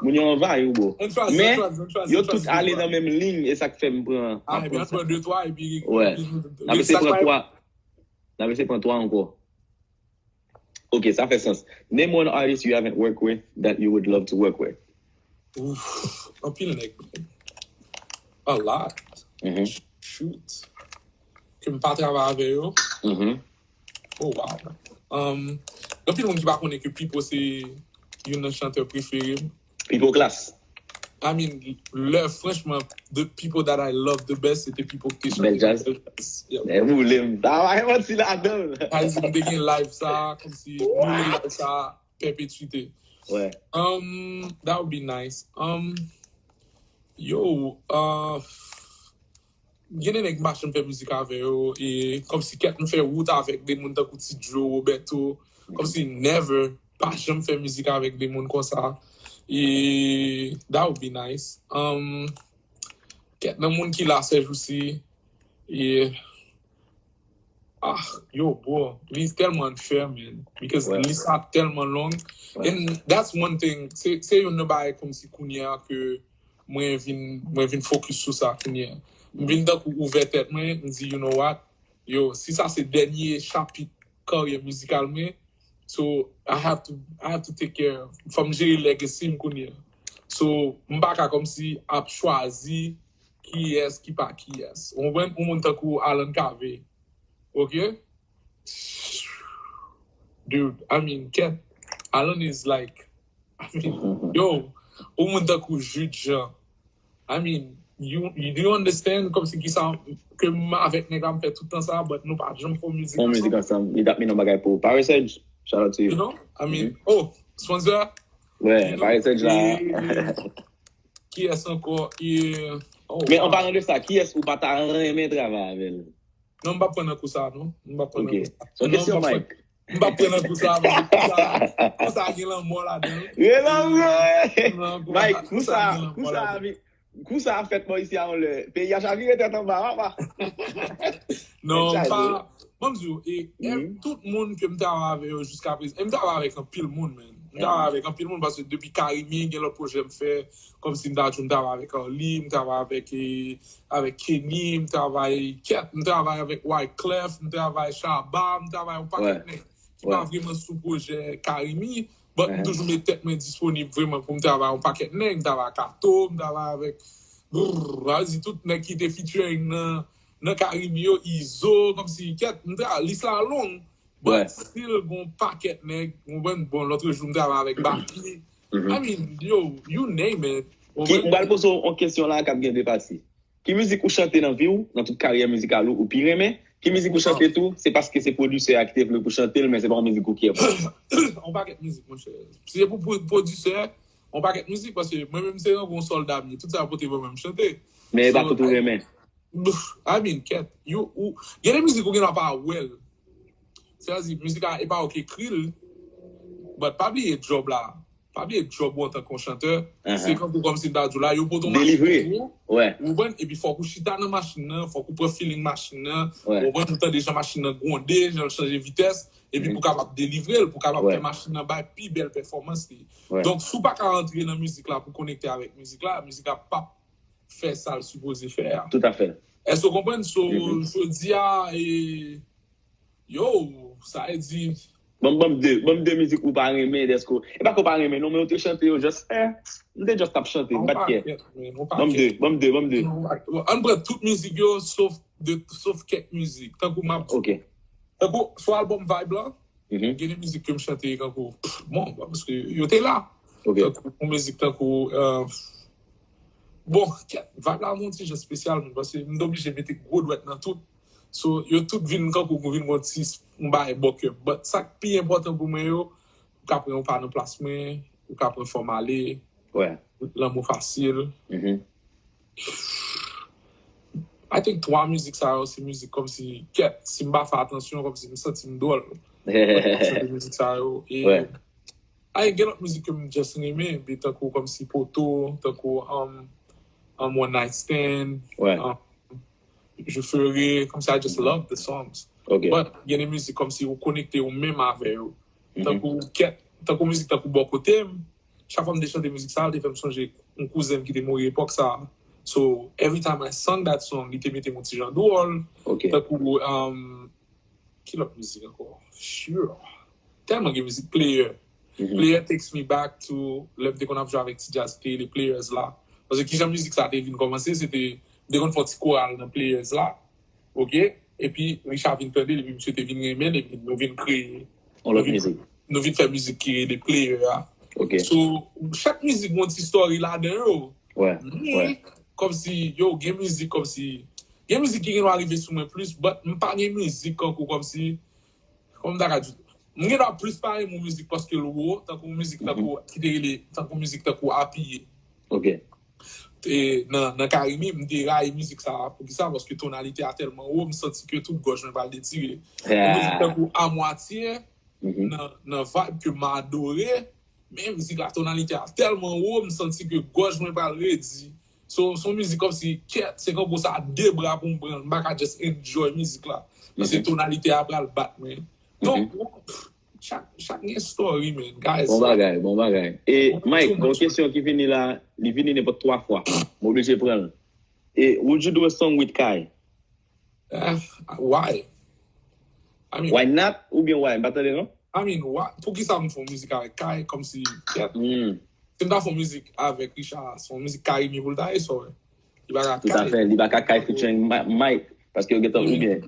moun yo anvayi w, bro. Men, yo tout ale nan menm liy, e sa k fè m pran, m ap pran sa. Wè. N ap eseye pran twa. N ap eseye pran twa ankò. Ok, sa fè sans. Name one artist you haven't worked with that you would love to work with. Oof, anpil nèg. A lot. Shoot. ke m pa travay avè yo. Oh, wow. Um, gen anpil moun ki pa konnen ke Pipo se youn nan chantè prefere m. Pipo Class. I mean, lè, franchman, the people that I love the best, se te Pipo ki te chante Bèl jazz. Bèl Jazz. Yeah. Men ou lè m ta pa manti ladan. Guys, m te gen live sa, kòmsi nou live sa, pèpetuite. Ouais. Um, that would be nice. Um, yo, uh, gen de nèg m pa janm fè mizik avè yo, e kòmsi kèt m fè wout avèk de moun tankou Ti Joe, Roberto, kòmsi never, pa janm fè mizik avèk de moun konsa. E that would be nice. Um, kèt nan moun ki la sèjousi, e ah, yo, bro, li tèlman unfair, man. Because Ouais. Lis la tèlman long. Ouais. And that's one thing. Se se youn nan bagay kòmsi kounye a ke mwen vin mwen vin focus sou sa kounye a. M vin tankou ouvè tèt mwen, m di, you know what? Yo, si sa se dènye chapit karyè mizikal mwen, so I have to I have to take care of. Fò m jere legacy m kounye a. So, m pa ka kòmsi ap chwazi kiyès ki pa kiyès. Ou konprann? Yon moun tankou Alan Cavé. Ok? Dude, I mean, kèt. Alan is like, I mean, yo, yon moun tankou Jude Jean. I mean, you, you do you understand? Kòmsi ki sa ke m avèk nèg la m fè tout tan sa, but nou pa janm fè mizik Fè mizik ansanm. Li t ap mennen yon bagay pou Paris Edge. Shout out to you. You know? I mean, oh, sponsor? Ouais, You know? Paris Edge la. E, kiyès ankò? E, oh, Men an wow. Palan de sa, kiyès ou pa ta renmen travay avè l? Non, m pa pran nan kou sa, non. M pa pran nan Ok. kou sa. Se yon Non, kesyon, m pa pran- Mike. M pa pran nan kou sa, man. Kou sa, kou sa gen lanmò ladan l. Gen lanmò, eh. Non, kou Mike, kou kou sa sa, gen lanmò kou sa, ladan l. vi- kou sa fèt bò isi a yon lè. Peyi a chavire tèt anba, papa. Non, Tèt pa. chaje. Ban m di w, e, e Mhm. tout moun ke m travay avè yo jiska prezan, e m travay avèk anpil moun, man. M travay avèk anpil moun, paske depi Karimi, gen lòt pwojè m fè, kòmsi m ta di w, m travay avèk Arly, m travay avèk, e, avèk Kenny, m travay, kèt, m travay avèk Wyclef, m travay Shabba, m travay yon pakèt Ouais. nèg ki pa Ouais. vrèman sou pwojè Karimi, but m Mhm. toujou met tèt mwen disponib vrèman pou m travay yon pakèt nèg, m travay ak Kato, m travay avèk, brrr, sa vle di tout nèg ki te featuring nan, nan Karimi yo, Izo, kòmsi, kèt, m travay, lis la long, but Ouais. still gon pakèt nèg, ou konprann, bon, lòt jou m travay avèk Baky, Mhm. I mean, yo, you name it. Ou Ki, m konprann? pral poze w yon kesyon la k ap gen de pati. Ki mizik ou chante nan vi w, nan tout karyè mizikal ou, ou pi renmen? Ki mizik ou chante tou, se paske se pwodisè a ki te vle pou chante l, men se pa yon mizik ou ki ap. On pakèt mizik, monchè. Si se pou, pou pwodisè, on pakèt mizik, paske mwen menm se yon sòlda m ye. Tout sa yo pote ban mwen, m chante. Men e pa So, tout ou I- renmen. I mean, kèt. Yo, ou, gen de mizik ou gen dwa pa wè l. Sètadi, mizik la, e pa ou ki ekri l, but pa bliye djòb la. Pa bliye djòb ou antanke yon chantè. Uh-huh. Se kankou kòmsi m ta di w la, yo pote yon machin Delivre. pou ou, Ouais. ou konprann, epi fòk ou chita nan machin nan, fòk ou pran feeling machin nan, Ouais. ou konprann, ou tande jan machin nan gwonde, jan l chanje vitès, epi Mhm. pou w kapab delivre l, pou w kapab Ouais. fè machin nan bay pi bèl pèfòmans li. Ouais. Donk, si w pa ka rantre nan mizik la pou konekte avèk mizik la, mizik la p ap fè sa l sipoze fè a. Tout à fait. Èske w konprann? So, Mhm. jodi a, e, yo, sa e di, Ban m, ban m de, ban m de mizik ou pa renmen, dèske, e pa ke w pa renmen, non, men ou te chante yo, just, eh, m te just ap chante, m pa t kè. Pakèt, man, on Ban m pakèt. de, ban m de, ban m de. Ann pran tout mizik yo, sof de, sof kèk mizik. Tankou m ap, Ok. tankou, sou album Vibe la, Mhm. gen de mizik ke m chante, tankou, pff, bon, paske yo te la. Ok. Tankou, yon mizik, tankou, euh, bon, kèt, Vibe la, yon ti jan espesyal, men, paske m te oblije mete gwo dwèt nan tout. So, yo tout vin, tankou, vin yon ti, yon bagay bò kè m. But sa k pi enpòtan pou mwen yo, ou ka pran yon pa nan plas mwen, ou ka pran Fò m ale, Ouais. Lanmou fasil. Mhm. I think twa mizik sa yo, se mizik kòmsi, kèt, si m pa fè atansyon, kòmsi m santi m dwòl. Mwen ap chante mizik sa yo. E, Ouais. Ay, gen lòt mizik ke m just renmen, bi tankou kòmsi Poto, tankou, um, um, One Night Stand, Ouais. um, Je ferai, kòmsi I just love the songs. Ok. But gen de mizik kòmsi ou konekte ou menm avè yo. Mhm. Tankou kèt, tankou mizik tankou Bò Kote m, chak fwa m te chante mizik sa, li te fè m sonje yon kouzen m ki te mouri epòk sa. So, every time I sung that song, li te mete m yon ti jan dwòl. Ok. Tankou, um, ki lòt mizik ankò? Sure. Tèlman gen mizik Player. Mhm. Player takes me back to lè m te konn ap jwe avèk ti djaz ki te rele Players la. Paske kijan mizik sa te vin kòmanse, se te, m te konn fè yon ti koral nan Players la. Ok? Epi Richard vin tande l, epi misye te vin renmen l, epi nou vin kreye, On lòt mizik. Nou vin fè mizik ki rele Player a. Ok. So, chak mizik yon ti story ladan yo. Wè. Men, kòmsi, yo, gen mizik kòmsi, gen mizik ki gen dwa rive sou mwen plis, but m pa gen mizik kankou kòmsi, kòm m ta ka di, m gen dwa plis pa renmen yon mizik paske l wo, tankou mizik tankou, ki te rele, tankou mizik tankou Apiye. Ok. E nan, nan Karimi, m te rayi mizik sa a. Poukisa? Paske tonalite a tèlman wo, m santi ke tout gòj mwen pral detire. Yon mizik tankou Amwatye, nan, nan vibe ke m adore, men mizik la tonalite a tèlman wo, m santi ke gòj mwen pral redi. So, se yon mizik kòmsi, kèt, se kankou sa de bra pou m pran l, m pa ka just enjoy mizik la. Paske tonalite a pral bat mwen. Donk, chak, chak gen story, man, guys. Bon bagay, bon bagay. E Mike, gon kesyon ki vini la, li vini nenpòt twa fwa. M oblije pran l. E would you do a song with Kai? Uh, why? I mean, Why not? Oubyen why? M pa tande non? I mean, why? Poukisa m fè yon mizik avèk Kai? Kòmsi, yeah. Hmm. Si m ta fè yon mizik avèk Richard, se yon mizik Karimi pou l ta ye, so, li pa ka Tout à Kai. Fait. Li pa ka Kai featuring Ma- Mike. Paske yo gentan oubyen.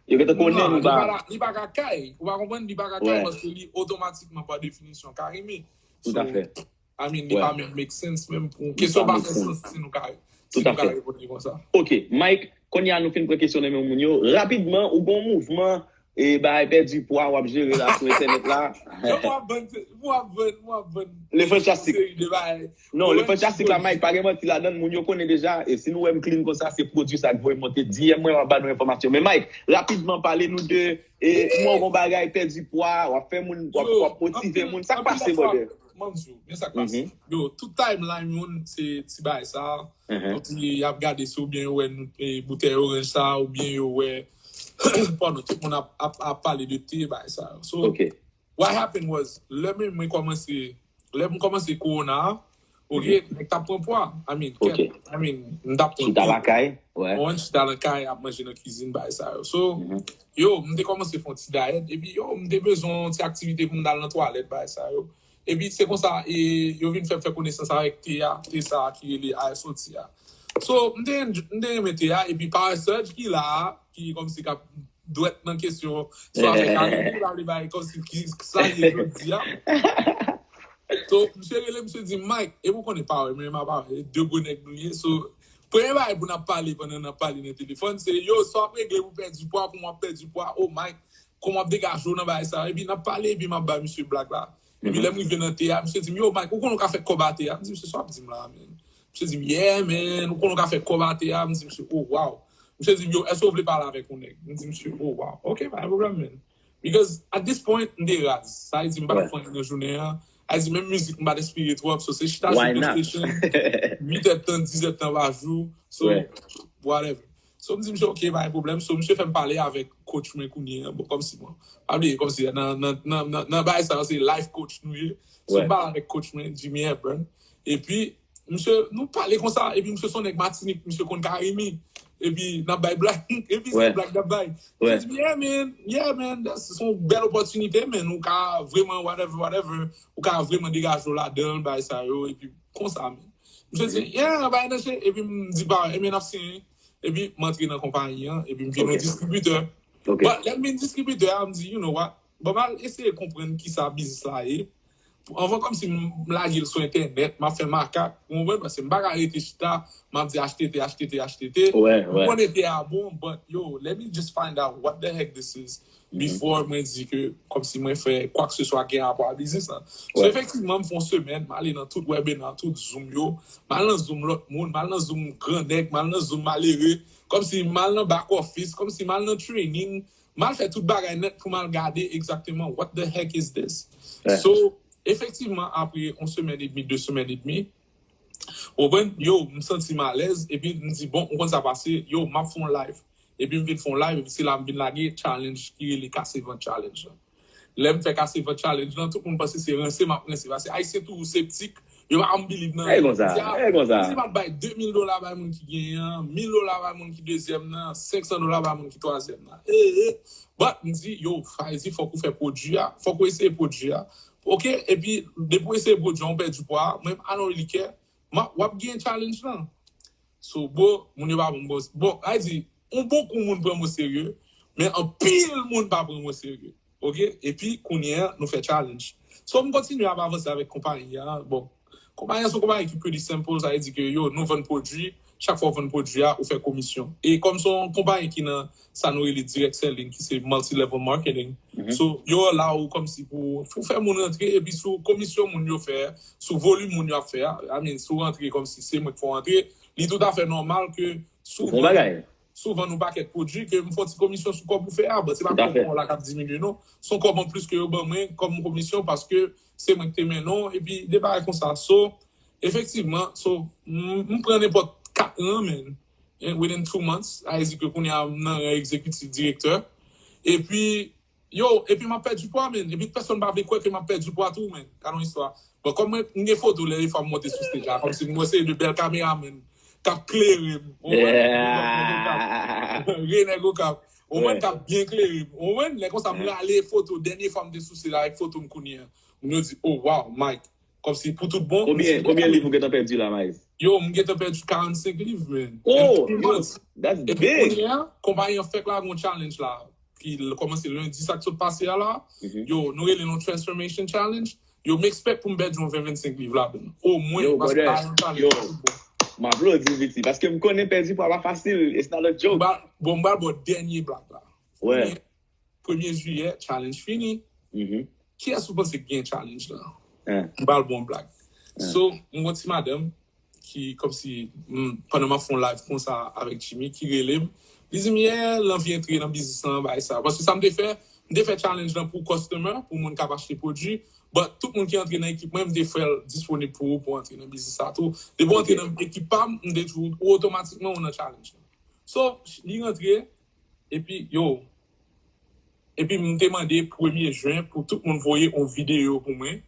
Yo gentan konnen Non, nou li pa pa. la- li pa ka Kai. Ou pa konprann, li pa ka Kai Ouais. Paske li otomatikman pa definisyon Karimi. Tout à fait. I mean, li Ouais. pa menm make sense menm pou Li kesyon pa pa make fè sense. Sans si nou ka, Tout si à nou ka fait. Reponn li konsa. Ok, Mike, kounye a nou fin pran kesyon nan men moun yo. Rapidman, ou gon mouvman e bay pèdi pwa w ap jere la sou entènèt la. Yo, m ap vann, m ap vann, m ap vann. Le fantastik. Seri de bagay. Non, le Mwen, fantastik la, ti Mike, pa gen manti ladan, moun yo konnen deja. E si nou wè m clean konsa, se pwodui sa k voye monte. D M mwen, m ap ba nou enfòmasyon. Men Mike, rapidman, pale nou de e, ou wè yon bagay pèdi pwa, w ap fè moun, w ap, Yo, w ap motive anpil, moun. Sa k anpil pase, fwa, brother? Manzou, men sa k pase. Mhm. Yo, tout timeline moun, se ti bagay sa. Mhm. Kòmsi y ap gade si oubyen yo wè nou, e, boutèy oranj sa, oubyen yo wè, pardon, tout moun ap, ap, ap pale de te bagay sa. So, Ok. what happened was, lè men mwen kòmanse, lè m kòmanse kowona a, ok, Mhm. nèg t ap pran pwa. I mean, Ok. kèt, I mean, m t ap pran Chita pil. Lakay, wè. Mwen chita lakay, ap manje nan kizin, bagay sa yo. So, Mhm. yo, m te kòmanse fè yon ti dayèt, epi yo, m te bezwen yon ti aktivite pou m al nan twalèt, bagay sa yo. Epi se konsa, e, yo vin fè m fè konesans avèk te a, te sa a ki rele I S O T a. So, m te, m te renmen te a, epi Power Surge ki la a, ki kòmsi k ap dwèt nan kesyon, so avèk Karimi, la li bay kòmsi ki sa li ye jodi a. So, misye rele, misye di, "Mike, e ou konnen Power, men m a Power, e de gwo nèg nou ye." So, premye bagay pou n ap pale pandan n ap pale nan telefòn, se, "Yo, sa w ap regle pou pèdi pwa, kòman w ap pèdi pwa, oh Mike, kòman w ap degaje w nan bagay sa?" Epi n ap pale, epi m ap bay misye blag la. Epi lè m rive nan te a, misye di m, "Yo, Mike, ou konnen w ka fè kòb atè a?" M di, "Misye, sa w ap di m la, man?" Misye di m, "Yeah, man, ou konnen w ka fè kòb atè a?" M di, "Misye, oh, wow." Misye di m, "Yo, èske w vle pale avèk yon nèg?" M di, "Misye, oh, wow. Ok, pa gen pwoblèm, man." Because at this point, m te raz. Sa vle di, m pa t ap fè anyen nan jounen an. Sa vle di, menm mizik, m pa t enspire twòp. So, se chita sou PlayStation, uit èdtan, diz èdtan pa jou. So, whatever. So, m di misye, "Ok, pa gen pwoblèm." So, misye fè m pale avèk coach mwen kounye a. Bon, kòmsi, bon, pa bliye, kòmsi nan, nan, nan, nan, nan bagay sa yo, se life coach nou ye. So, m pale avèk coach mwen, Jimmy Hepburn. Epi, misye, nou pale konsa, epi misye se yon nèg Matinik, misye konn Karimi. Epi n ap bay blag, epi se blag n ap bay. Misye di, "Yeah, man, yeah, man, that's, se yon bèl opòtinite, man, ou ka vrèman, whatever, whatever, ou ka vrèman degaje w ladan l, bagay sa yo, epi konsa, man." Misye di, "Yeah, bay nan che," epi m di, "Ba, ebyen, n ap siyen." Epi m antre nan konpayi an, epi m vin yon distribitè. But lè m vin distribitè a, m di, "You know what? Bon, m al eseye konprann kisa biznis la ye." Anvan kòmsi m lage l sou entènèt, m ap fè makak, ou konprann? Paske m pa ka rete chita, m ap di achte te, achte te, achte te. M konnen te a bon, but yo, let me just find out what the heck this is before mwen di ke kòmsi mwen fè kwakseswa gen rapò a biznis lan. So, efektivman, m fè yon semèn, m ale nan tout webinar, tout Zoom yo, m al nan Zoom lòt moun, m al nan Zoom gran nèg, m al nan Zoom malere, kòmsi m al nan back office, kòmsi m al nan training, m al fè tout bagay nèt pou m al gade egzakteman what the heck is this. So, efektivman, apre yon semèn edmi, de semèn edmi, ou konprann, yo, m santi m alèz, epi m di, "Bon, ou konn sa pase, yo, m ap fè yon live." Epi m vin fè yon live, epi se la m vin lage challenge ki rele Kase Vant Challenge lan. Lè m fè Kase Vant Challenge lan, tout moun panse se ranse m ap ranse. Paske Ayisyen toujou septik, yo pa janm believe nan. E konsa, e konsa. M di m ap bay de mil dola bay moun ki genyen an, mil dola bay moun ki dezyèm nan, senk san dola bay moun ki twazyèm nan. E, e. But m di, yo, Faizi, fòk ou fè pwodui a, fòk ou eseye pwodui a. Ok, epi depi w eseye pwodui a, w pèdi pwa, mwen, I don't really care. M ap, w ap gen challenge lan. So, bro, moun yo pa bon, bon, bon, a di, yon bon kou moun pran m o serye, Men anpil moun pa pran mwen serye. Ok? Epi, kounye a, nou fè challenge. So, m kontinye ap avanse avèk konpayi a. Bon, konpayi a se yon konpayi ki pretty simple, sa vle di ke, yo, nou vann pwodui, chak fwa w vann pwodui a, ou fè komisyon. E kòm se yon konpayi ki nan sa nou rele direct selling, ki se multi-level marketing. So, yo la ou kòmsi pou, pou fè moun rantre, epi sou komisyon moun yo fè, sou volim moun yo ap fè a, I mean, si w rantre kòmsi se mwen ki fè w rantre, li toutafè nòmal ke si w vann, si w vann yon pakèt pwodui, ke m fè yon ti komisyon sou kòb ou fè a, but se pa kòb ou la k ap diminye non. Se yon kòb anplis ke yo ban mwen kòm yon komisyon paske se mwen ki te mennen w, epi de bagay konsa. So, efektivman, so, m, m pran nenpòt kat ran, man. And within two months, sa vle di ke kounye a m nan ran egzekitif direktè. Epi, yo, epi m ap pèdi pwa, man. Epi pèsonn pa vle kwè ke m ap pèdi pwa tou, man. Gade yon istwa. Bon, kòm mwen, m gen foto lè defwa m monte sou stage la, kòmsi m wè se de bèl kameraman k ap klere m. Ou konprann? Rey nèg Okap. Ou konprann? K ap byen klere m. Ou konprann? Lè konsa, m rale foto, dènye fwa m te sou stage la, avèk foto m kounye a. Moun yo di, "Oh, wow, Mike." Kòmsi pou tout bon. Konbyen, konbyen liv ou gentan pèdi la, Maes? Yo, m gentan pèdi karannsenk liv, man. Oh, yo, that's big. Epi kounye a, konpayi an fèk lage yon challenge la, ki l-, kòmanse lendi sa k sot pase a la. Yo, nou rele l yon transformation challenge. Yo, m expect pou m pèdi yon ven, vennsenk liv ladan l. Omwen, paske la yon challenge tout bon. M aplodi, Viti, paske m konnen pèdi pwa pa fasil. It's not a joke. Bon, m pral ba w dènye blag la. Premye jiyè, challenge fini. Kiyès ou panse k gen challenge lan? M pral ba w yon blag. So, m gon ti madanm ki kòmsi, m, pandan m ap fè yon live konsa avèk Jimmy, ki rele m. Li di m, "Yeah, l anvi antre nan biznis lan, bagay sa." Paske sa m te fè, m te fè challenge lan pou customer, pou moun k ap achte pwodui, but tout moun ki antre nan ekip mwen, m te fè l disponib pou ou pou antre nan biznis sa tou. Depi w antre nan ekip pa m, m te di w, ou otomatikman ou nan challenge lan. So, li rantre, epi, yo, epi m te mande premye jen pou tout moun voye yon videyo pou mwen.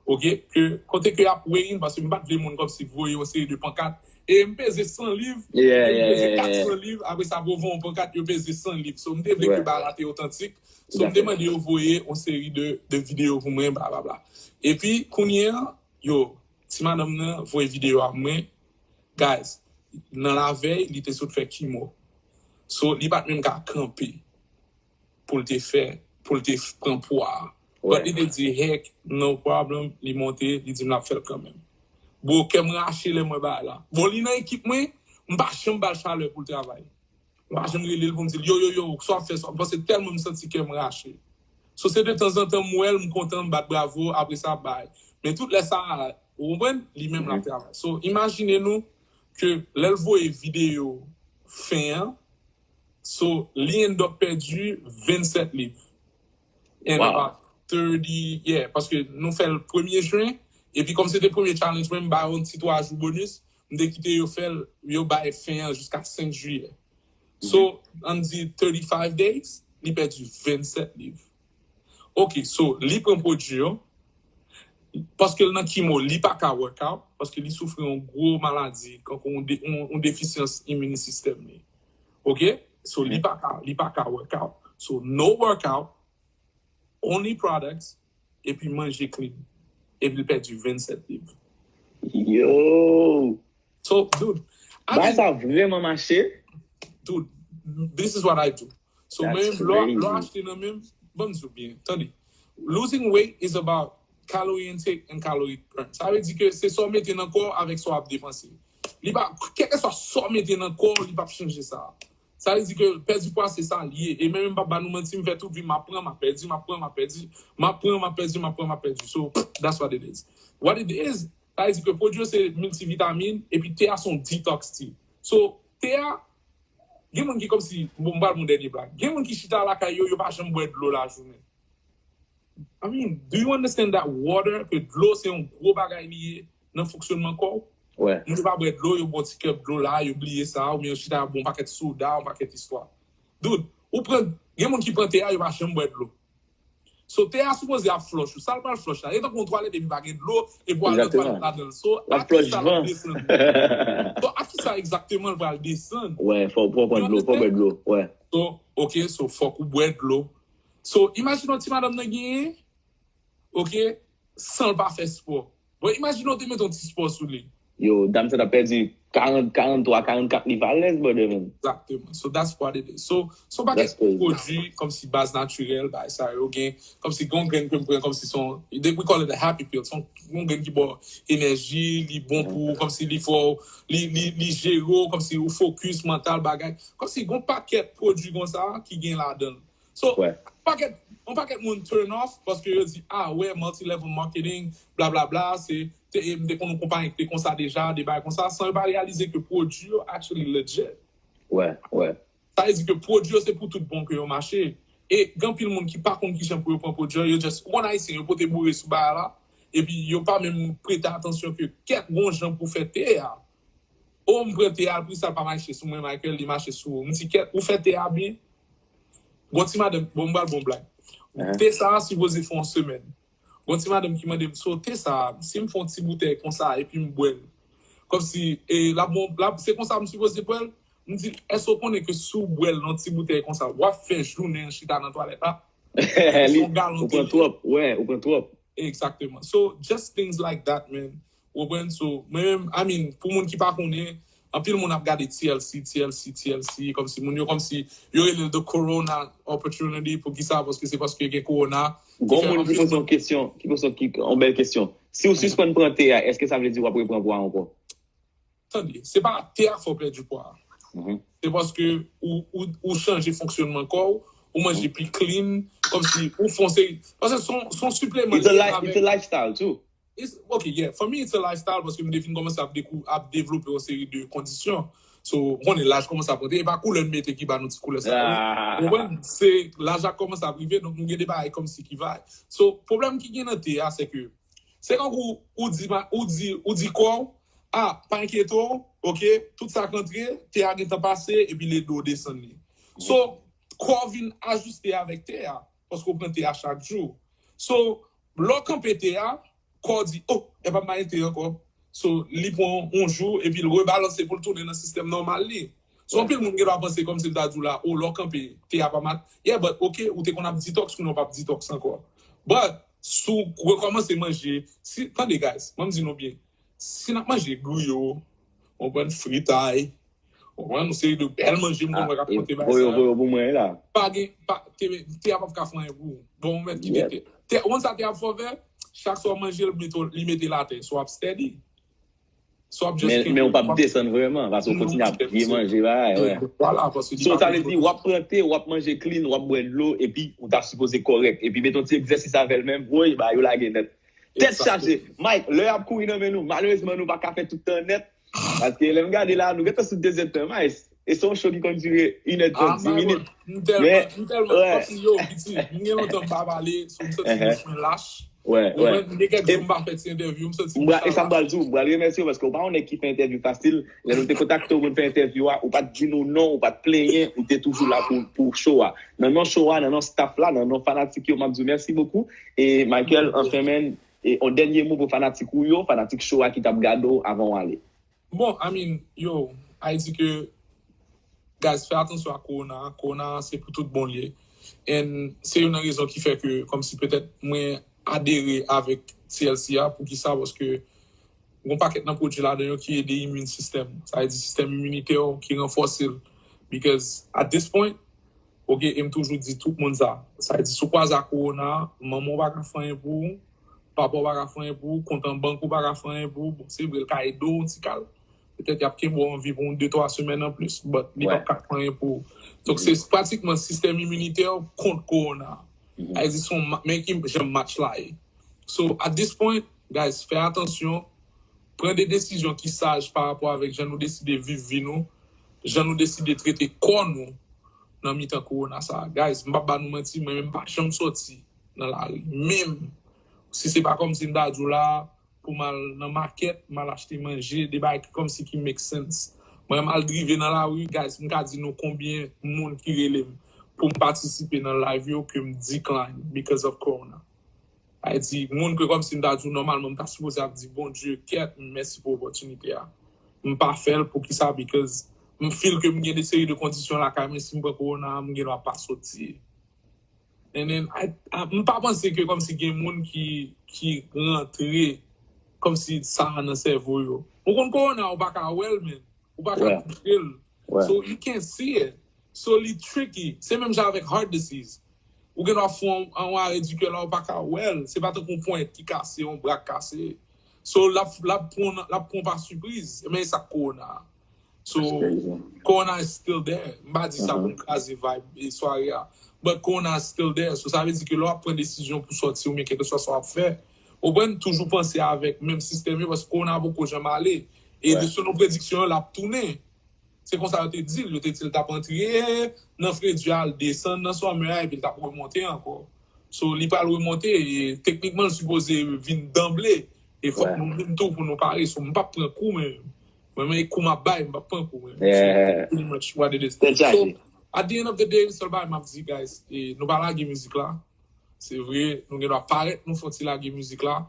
Ok? Ke, kote ke y ap weigh in, paske m pa t vle moun kòmsi voye yon seri de pankat. E m peze san liv, m peze kat san liv, apre sa, pou voye yon pankat, yo peze san liv. So, m te vle ke bagay la te otantik. So, m te mande yo voye yon seri de, de videyo pou mwen, bla, bla, bla. Epi, kounye a, yo, ti madanm nan voye videyo a mwen. Guys, nan lavèy, li te sot fè kimo. So, li pa t menm ka kanpe pou l te fè, pou l te f-, pran pwa a. But li te di, "Heck, no problem." Li monte, li di m l ap fè l kanmenm. Bro, kè m rache lè m wè bagay la. Bon, li nan ekip mwen, m pa janm ba l chalè pou l travay. M pa janm rele l pou m di l, "Yo, yo, yo, sa w ap fè, sa w ap fè." Paske tèlman m santi kè m rache. So, se de tanzantan m wè l, m kontan, m bat bravo, apre sa, bay. Men tout lè sa a, ou konprann, li menm l ap travay. So, imajine nou ke lè l voye videyo fen an, so, li end up pèdi vennsèt liv. And about thirty, yeah, paske nou fè l premye jen, epi kòm se te premye challenge mwen, m ba yo yon ti twa jou bonus, m te kite yo fè l, yo bay fen an jiska senk jiyè. So, ann di thirty-five days, li pèdi vennsèt liv. Ok, so, li pran pwodui yo, paske l nan kimo, li pa ka workout, paske li soufri yon gwo maladi, kankou yon de-, yon, yon defisyans imin sistèm li. Ok? So, li pa ka, li pa ka workout. So, no workout, only products, epi manje clean. Epi l pèdi vennsèt liv. Yo! So, dude, I mean, bagay sa vrèman mache. Dude, this is what I do. So, men, lè w achte nan men, ban m di w byen, tande. Losing weight is about calorie intake and calorie burn. Sa vle di ke se sa w mete nan kò w avèk sa w ap depanse. Li pa, kèlkeswa sa w mete nan kò w, li p ap chanje sa. Sa vle di ke pèdi pwa se sa l ye. E menm m p ap ba nou manti, m fè tout vi m, m ap pran, m ap pèdi, m ap pran, m ap pèdi, m ap pran, m ap pèdi, m ap pran, m ap pèdi. So, that's what it is. What it is, sa vle di ke pwodui yo se miltivitamin, epi te a se yon detox tea. So, te a, gen moun ki kòmsi, bon, m pral bon dènye blag. Gen moun ki chita lakay yo, yo pa janm bwè dlo lajounen. I mean, do you understand that water, ke dlo se yon gwo bagay li ye nan fonksyonman kò w? Moun yo pa bwè dlo, yo bwè yon ti kèp dlo la, yo bliye sa, oubyen yo chita, yo bwè yon pakèt soda, yon pakèt istwa. Dude, ou pran, gen moun ki pran te a, yo pa janm bwè dlo. So, te a sipoze ap flush ou. Sa l pral flush la? E tankou yon twalèt epi pa gen dlo, epi w al nan twalèt ladan l. So, a ki sa l ap desann? So, a ki sa egzakteman l pral desann? Wè, fò w pran dlo, fò w bwè dlo. Wè. So, ok, so, fòk ou bwè dlo. So, imajine yon ti madanm nan genyen, ok, san l pa fè spò. Bon, imajine w te mete yon ti spò sou li. Yo, dam sa t ap pèdi karant, karant twa, karant kat, li pa alèz, brother, man. Exactement. So that's what it is. So, so pa gen pwodui kòmsi baz natirèl, bagay sa yo gen, kòmsi gen yon grenn ke m pran, kòmsi se yon, we call it a happy pill, se yon grenn ki ba w enèji, li bon pou, kòmsi li fè w, li, li, li jere w, kòmsi ou focus, mantal, bagay. Kòmsi gen yon pakèt pwodui konsa ki gen ladan l. So, yon pakèt, yon pakèt moun turn off paske yo di, ah, wè, multi-level marketing, blablabla, se, te, m te konn yon konpayi ki te konsa deja, de bagay konsa, san yo pa reyalize ke pwodui yo actually legit. Wè, wè. Sa vle di ke pwodui yo se pou tout bon ke yo mache. E gen anpil moun ki pa konn kijan pou yo pran pwodui yo, yo just, ou konn Ayisyen, yo pote boure sou bagay la, epi yo pa menm prete atansyon ke kèk gon jan pou fè te a. O, m pran te a, pri sa pa mache sou mwen, Michael, li mache sou ou. M di, kèt, ou fè te a byen. Gon ti madanm, bon, m pral bon blag. Te sa a sipoze fè yon semèn. Gon ti madanm ki mande m, so, te sa a, si m fè yon ti boutèy konsa, epi m bwè l. Kòmsi, e, la, bon, la, se konsa m sipoze bwè l. M di, èske w konnen ke si w bwè l nan ti boutèy konsa, w ap fè jounen an chita nan twalèt la? Li, ou pran twòp, wè, ou pran twòp. Exactement. So, just things like that, man. Ou konprann? So, mwen menm, I mean, pou moun ki pa konnen, anpil moun ap gade T L C, T L C, T L C, kòmsi moun yo, kòmsi yo rele l the corona opportunity, poukisa? Paske se paske gen corona. Gon moun ki poze yon kesyon, ki poze yon, ki, yon bèl kesyon. Si w sispann pran te a, èske sa vle di w ap repran pwa ankò? Tande, se pa te a fè w pèdi pwa. Se paske ou, ou, ou chanje fonksyonman kò w, ou manje pi clean, kòmsi ou fè yon seri, paske se yon, se yon sipleman. It's a, li li a avèk, it's a lifestyle too. It's, ok, yeah, for me it's a lifestyle paske m te fin kòmanse ap, dekou, ap devlope yon seri de kondisyon. So, ou konnen laj kòmanse ap monte, e pa koulè n mete ki ba nou ti koulè sa yo. Ou konprann? Se laj la kòmanse ap rive, donk nou gen de bagay kòmsi ki va. So, pwoblèm ki gen nan te a, se ke se kankou ou di, ou di, ou di kò w, ah, pa enkyete w, ok, tout sa k antre, te a gentan pase, epi le do desann li. So, kò w vin ajiste avèk te a, paske w pran te a chak jou. So, lè w kanpe te a, kò w di, oh, e pa m pa gen te ankò. So, li pran yon jou, epi l rebalanse pou l tounen nan sistèm nòmal li. So, anpil moun gen dwa panse kòmsi m ta di w la, oh, lè w kanpe, te a pa mat. Yeah, but ok, ou te konn ap detox, kounye a w p ap detox ankò. But, si w rekòmanse manje, si, tande, guys, ban m di nou byen, si n ap manje griyo, ou konprann, fritay, ou konprann, yon seri de bèl manje m konn wè k ap pote bagay sa yo. Voye yo pou mwen la. Pa gen, pa, te, te a p ap ka fè anyen pou ou. Bon, ou mèt kite te. Te, ou konn sa te ap fè w fè? Chak sa w manje, li mete, li mete l atè. So w ap steady. So w ap just kenbe. Men, men ou p ap desann vrèman, paske w kontinye ap byen manje, bagay, wè. Vwala, paske li pa. So, sa vle di, w ap pran te, w ap manje clean, w ap bwè dlo, epi ou ta sipoze kòrèk. Epi mete yon ti egzèsis avè l menm, woy, bagay yo lage nèt. Tèt chaje. Mike, lè y ap kouri nan men nou, malerezman, nou pa ka fè tout tan nèt. Paske lè m gade la, nou gentan sou dezèdtan, Mike. E se yon show ki konn dire inèdtan, dis minit. M tèlman, m tèlman, kòmsi yo, piti, m gen lontan m pa pale, so m santi bouch mwen lach. Wè, wè. M gen kèk jou m pa fè ti entèvyou, m santi m pa lach. E sa m pral di w, m pral remèsye w paske w pa yon nèg ki fè entèvyou fasil. Lè nou te kontakte w pou n fè entèvyou a, ou pa t di nou non, ou pa t plenyen, ou te toujou la pou, pou show a. Nan non show a, nan non staff la, nan non fanatik yo, m ap di w mèsi bokou. E Michael, anfen, man, e yon dènye mo pou fanatik ou yo, fanatik show a ki t ap gade w avan w ale. Bon, I mean, yo, I di ke, guys, fè atansyon ak kowona. Kowona se pou tout bon l ye. And se youn nan rezon ki fè ke, kòmsi petèt mwen adere avèk T L C a, poukisa? Paske gon pakèt nan pwodui ladan yo ki ede immune system. Sa vle di sistèm iminitè w ki ranfòse l. Because at this point, ok, e m toujou di tout moun sa. Sa vle di, si w kwaze ak kowona, manman w pa ka fè anyen pou ou, papa w pa ka fè anyen pou ou, kont an bank ou pa ka fè anyen pou ou. Bon, se vre, l ka ede w yon ti kal. Petèt y ap kenbe w an vi pou yon de twa semèn anplis, but li p ap ka fè anyen pou ou. Donk, se pratikman sistèm iminitè w kont kowona. Sa vle di, se yon ma-, men ki jan match la ye. So, at this point, guys, fè atansyon, pran de desizyon ki saj pa rapò avèk jan nou deside viv vi nou, jan nou deside trete kò nou nan mitan kowona sa a. Guys, m p ap ba nou manti, mwen menm m pa janm sòti nan lari. Menm si se pa kòmsi m ta di w la, pou m al nan makèt, m al achte manje, de bagay ki kòmsi ki make sense. Mwen, m al drive nan lari, guys, m ka di nou konbyen moun ki rele m pou m patisipe nan live yo ke m decline because of corona. Sa vle di, moun ke kòmsi m ta di w nòmalman m ta sipoze ap di, Bondye, kèt, mèsi pou opòtinite a. M pa fè l, poukisa? Because m feel ke m gen de seri de kondisyon lakay mwen, si m pran kowona, m gen dwa pa soti. And then, I, I, m pa panse ke kòmsi gen moun ki, ki rantre kòmsi sa a nan sèvo yo. Ou konn kowona, ou pa ka wè l, men. Ou pa ka touche l. So, you can't see it. So, li tricky. Se menm jan avèk heart disease. Ou gen dwa fè yon, yon arè di kè la, ou pa ka wè l. Se pa tankou yon ponyèt ki kase, yon bra k kase. So, l ap, l ap pran, l ap pran w pa sipriz. Men e sa k kowona. So, kowona is still there. M pa di sa pou m kraze vibe e sware a. But kowona is still there. So, sa vle di ke lè w ap pran desizyon pou sòti oubyen kèlkeswa sa w ap fè, ou konprann, toujou panse avèk menm sistèm yo, paske kowona poko janm ale. E de selon prediksyon yo, l ap tounen. Se konsa yo te di l. Yo te di l t ap antre nan fredi a, l desann nan summer a, epi l t ap remonte ankò. So, li pral remonte, e teknikman, l sipoze vin danble. E fòk nou vin tou pou nou pare. So, m p ap pran kou, men mwen, men kou m ap bay, m p ap pran kou, men. So, pretty much what it is. So, at the end of the day, sèl bagay m ap di, guys, e nou pa lage mizik la. Se vre, nou gen dwa parèt nou fon ti lage mizik la,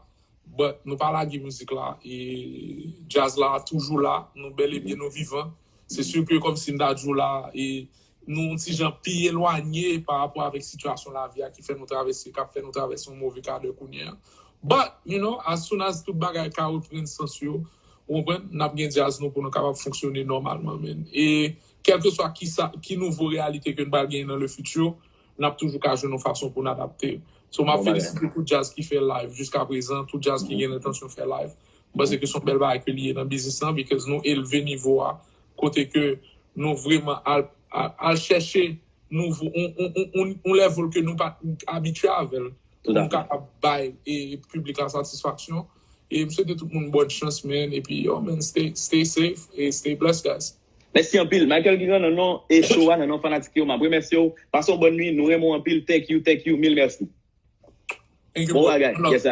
but nou pa lage mizik la. E djaz la toujou la, nou bèl e byen, nou vivan. Se si ke kòmsi m ta di w la, e nou yon ti jan pi elwanye pa rapò avèk sitiyasyon lavi a ki fè nou travèse, k ap fè nou travèse yon move kadè kounye a. But, you know, as soon as tout bagay ka reprann sans yo, ou konprann, n ap gen djaz nou pou nou kapab fonksyone nòmalman, man. E kèlkeswa ki sa, ki nouvo reyalite ke n pral genyen nan le futur, n ap toujou ka jwenn yon fason pou n adapte. So, m ap felisite tout djaz ki fè live jiska prezan, tout djaz ki gen lentansyon fè live. M panse ke se yon bèl bagay ke li ye nan biznis lan, because nou elve nivo a, kote ke nou vrèman al, al, al chèche nouvo, on, on, on, on, on level ke nou pa t abitye avè l. Pou nou kapab bay e piblik la satisfaksyon. E m swete tout moun bòn chans, man. Epi, yo, man, stay, stay safe e stay blessed, guys. Mèsi anpil. Michael Guigan nan non e show a, nan non fanatik yo, m ap remèsye w. Pase yon bòn nuit, nou renmen w anpil. Thank you, thank you, mil mèsi. Thank you, bro. Bon bagay. One love. Yes, sir.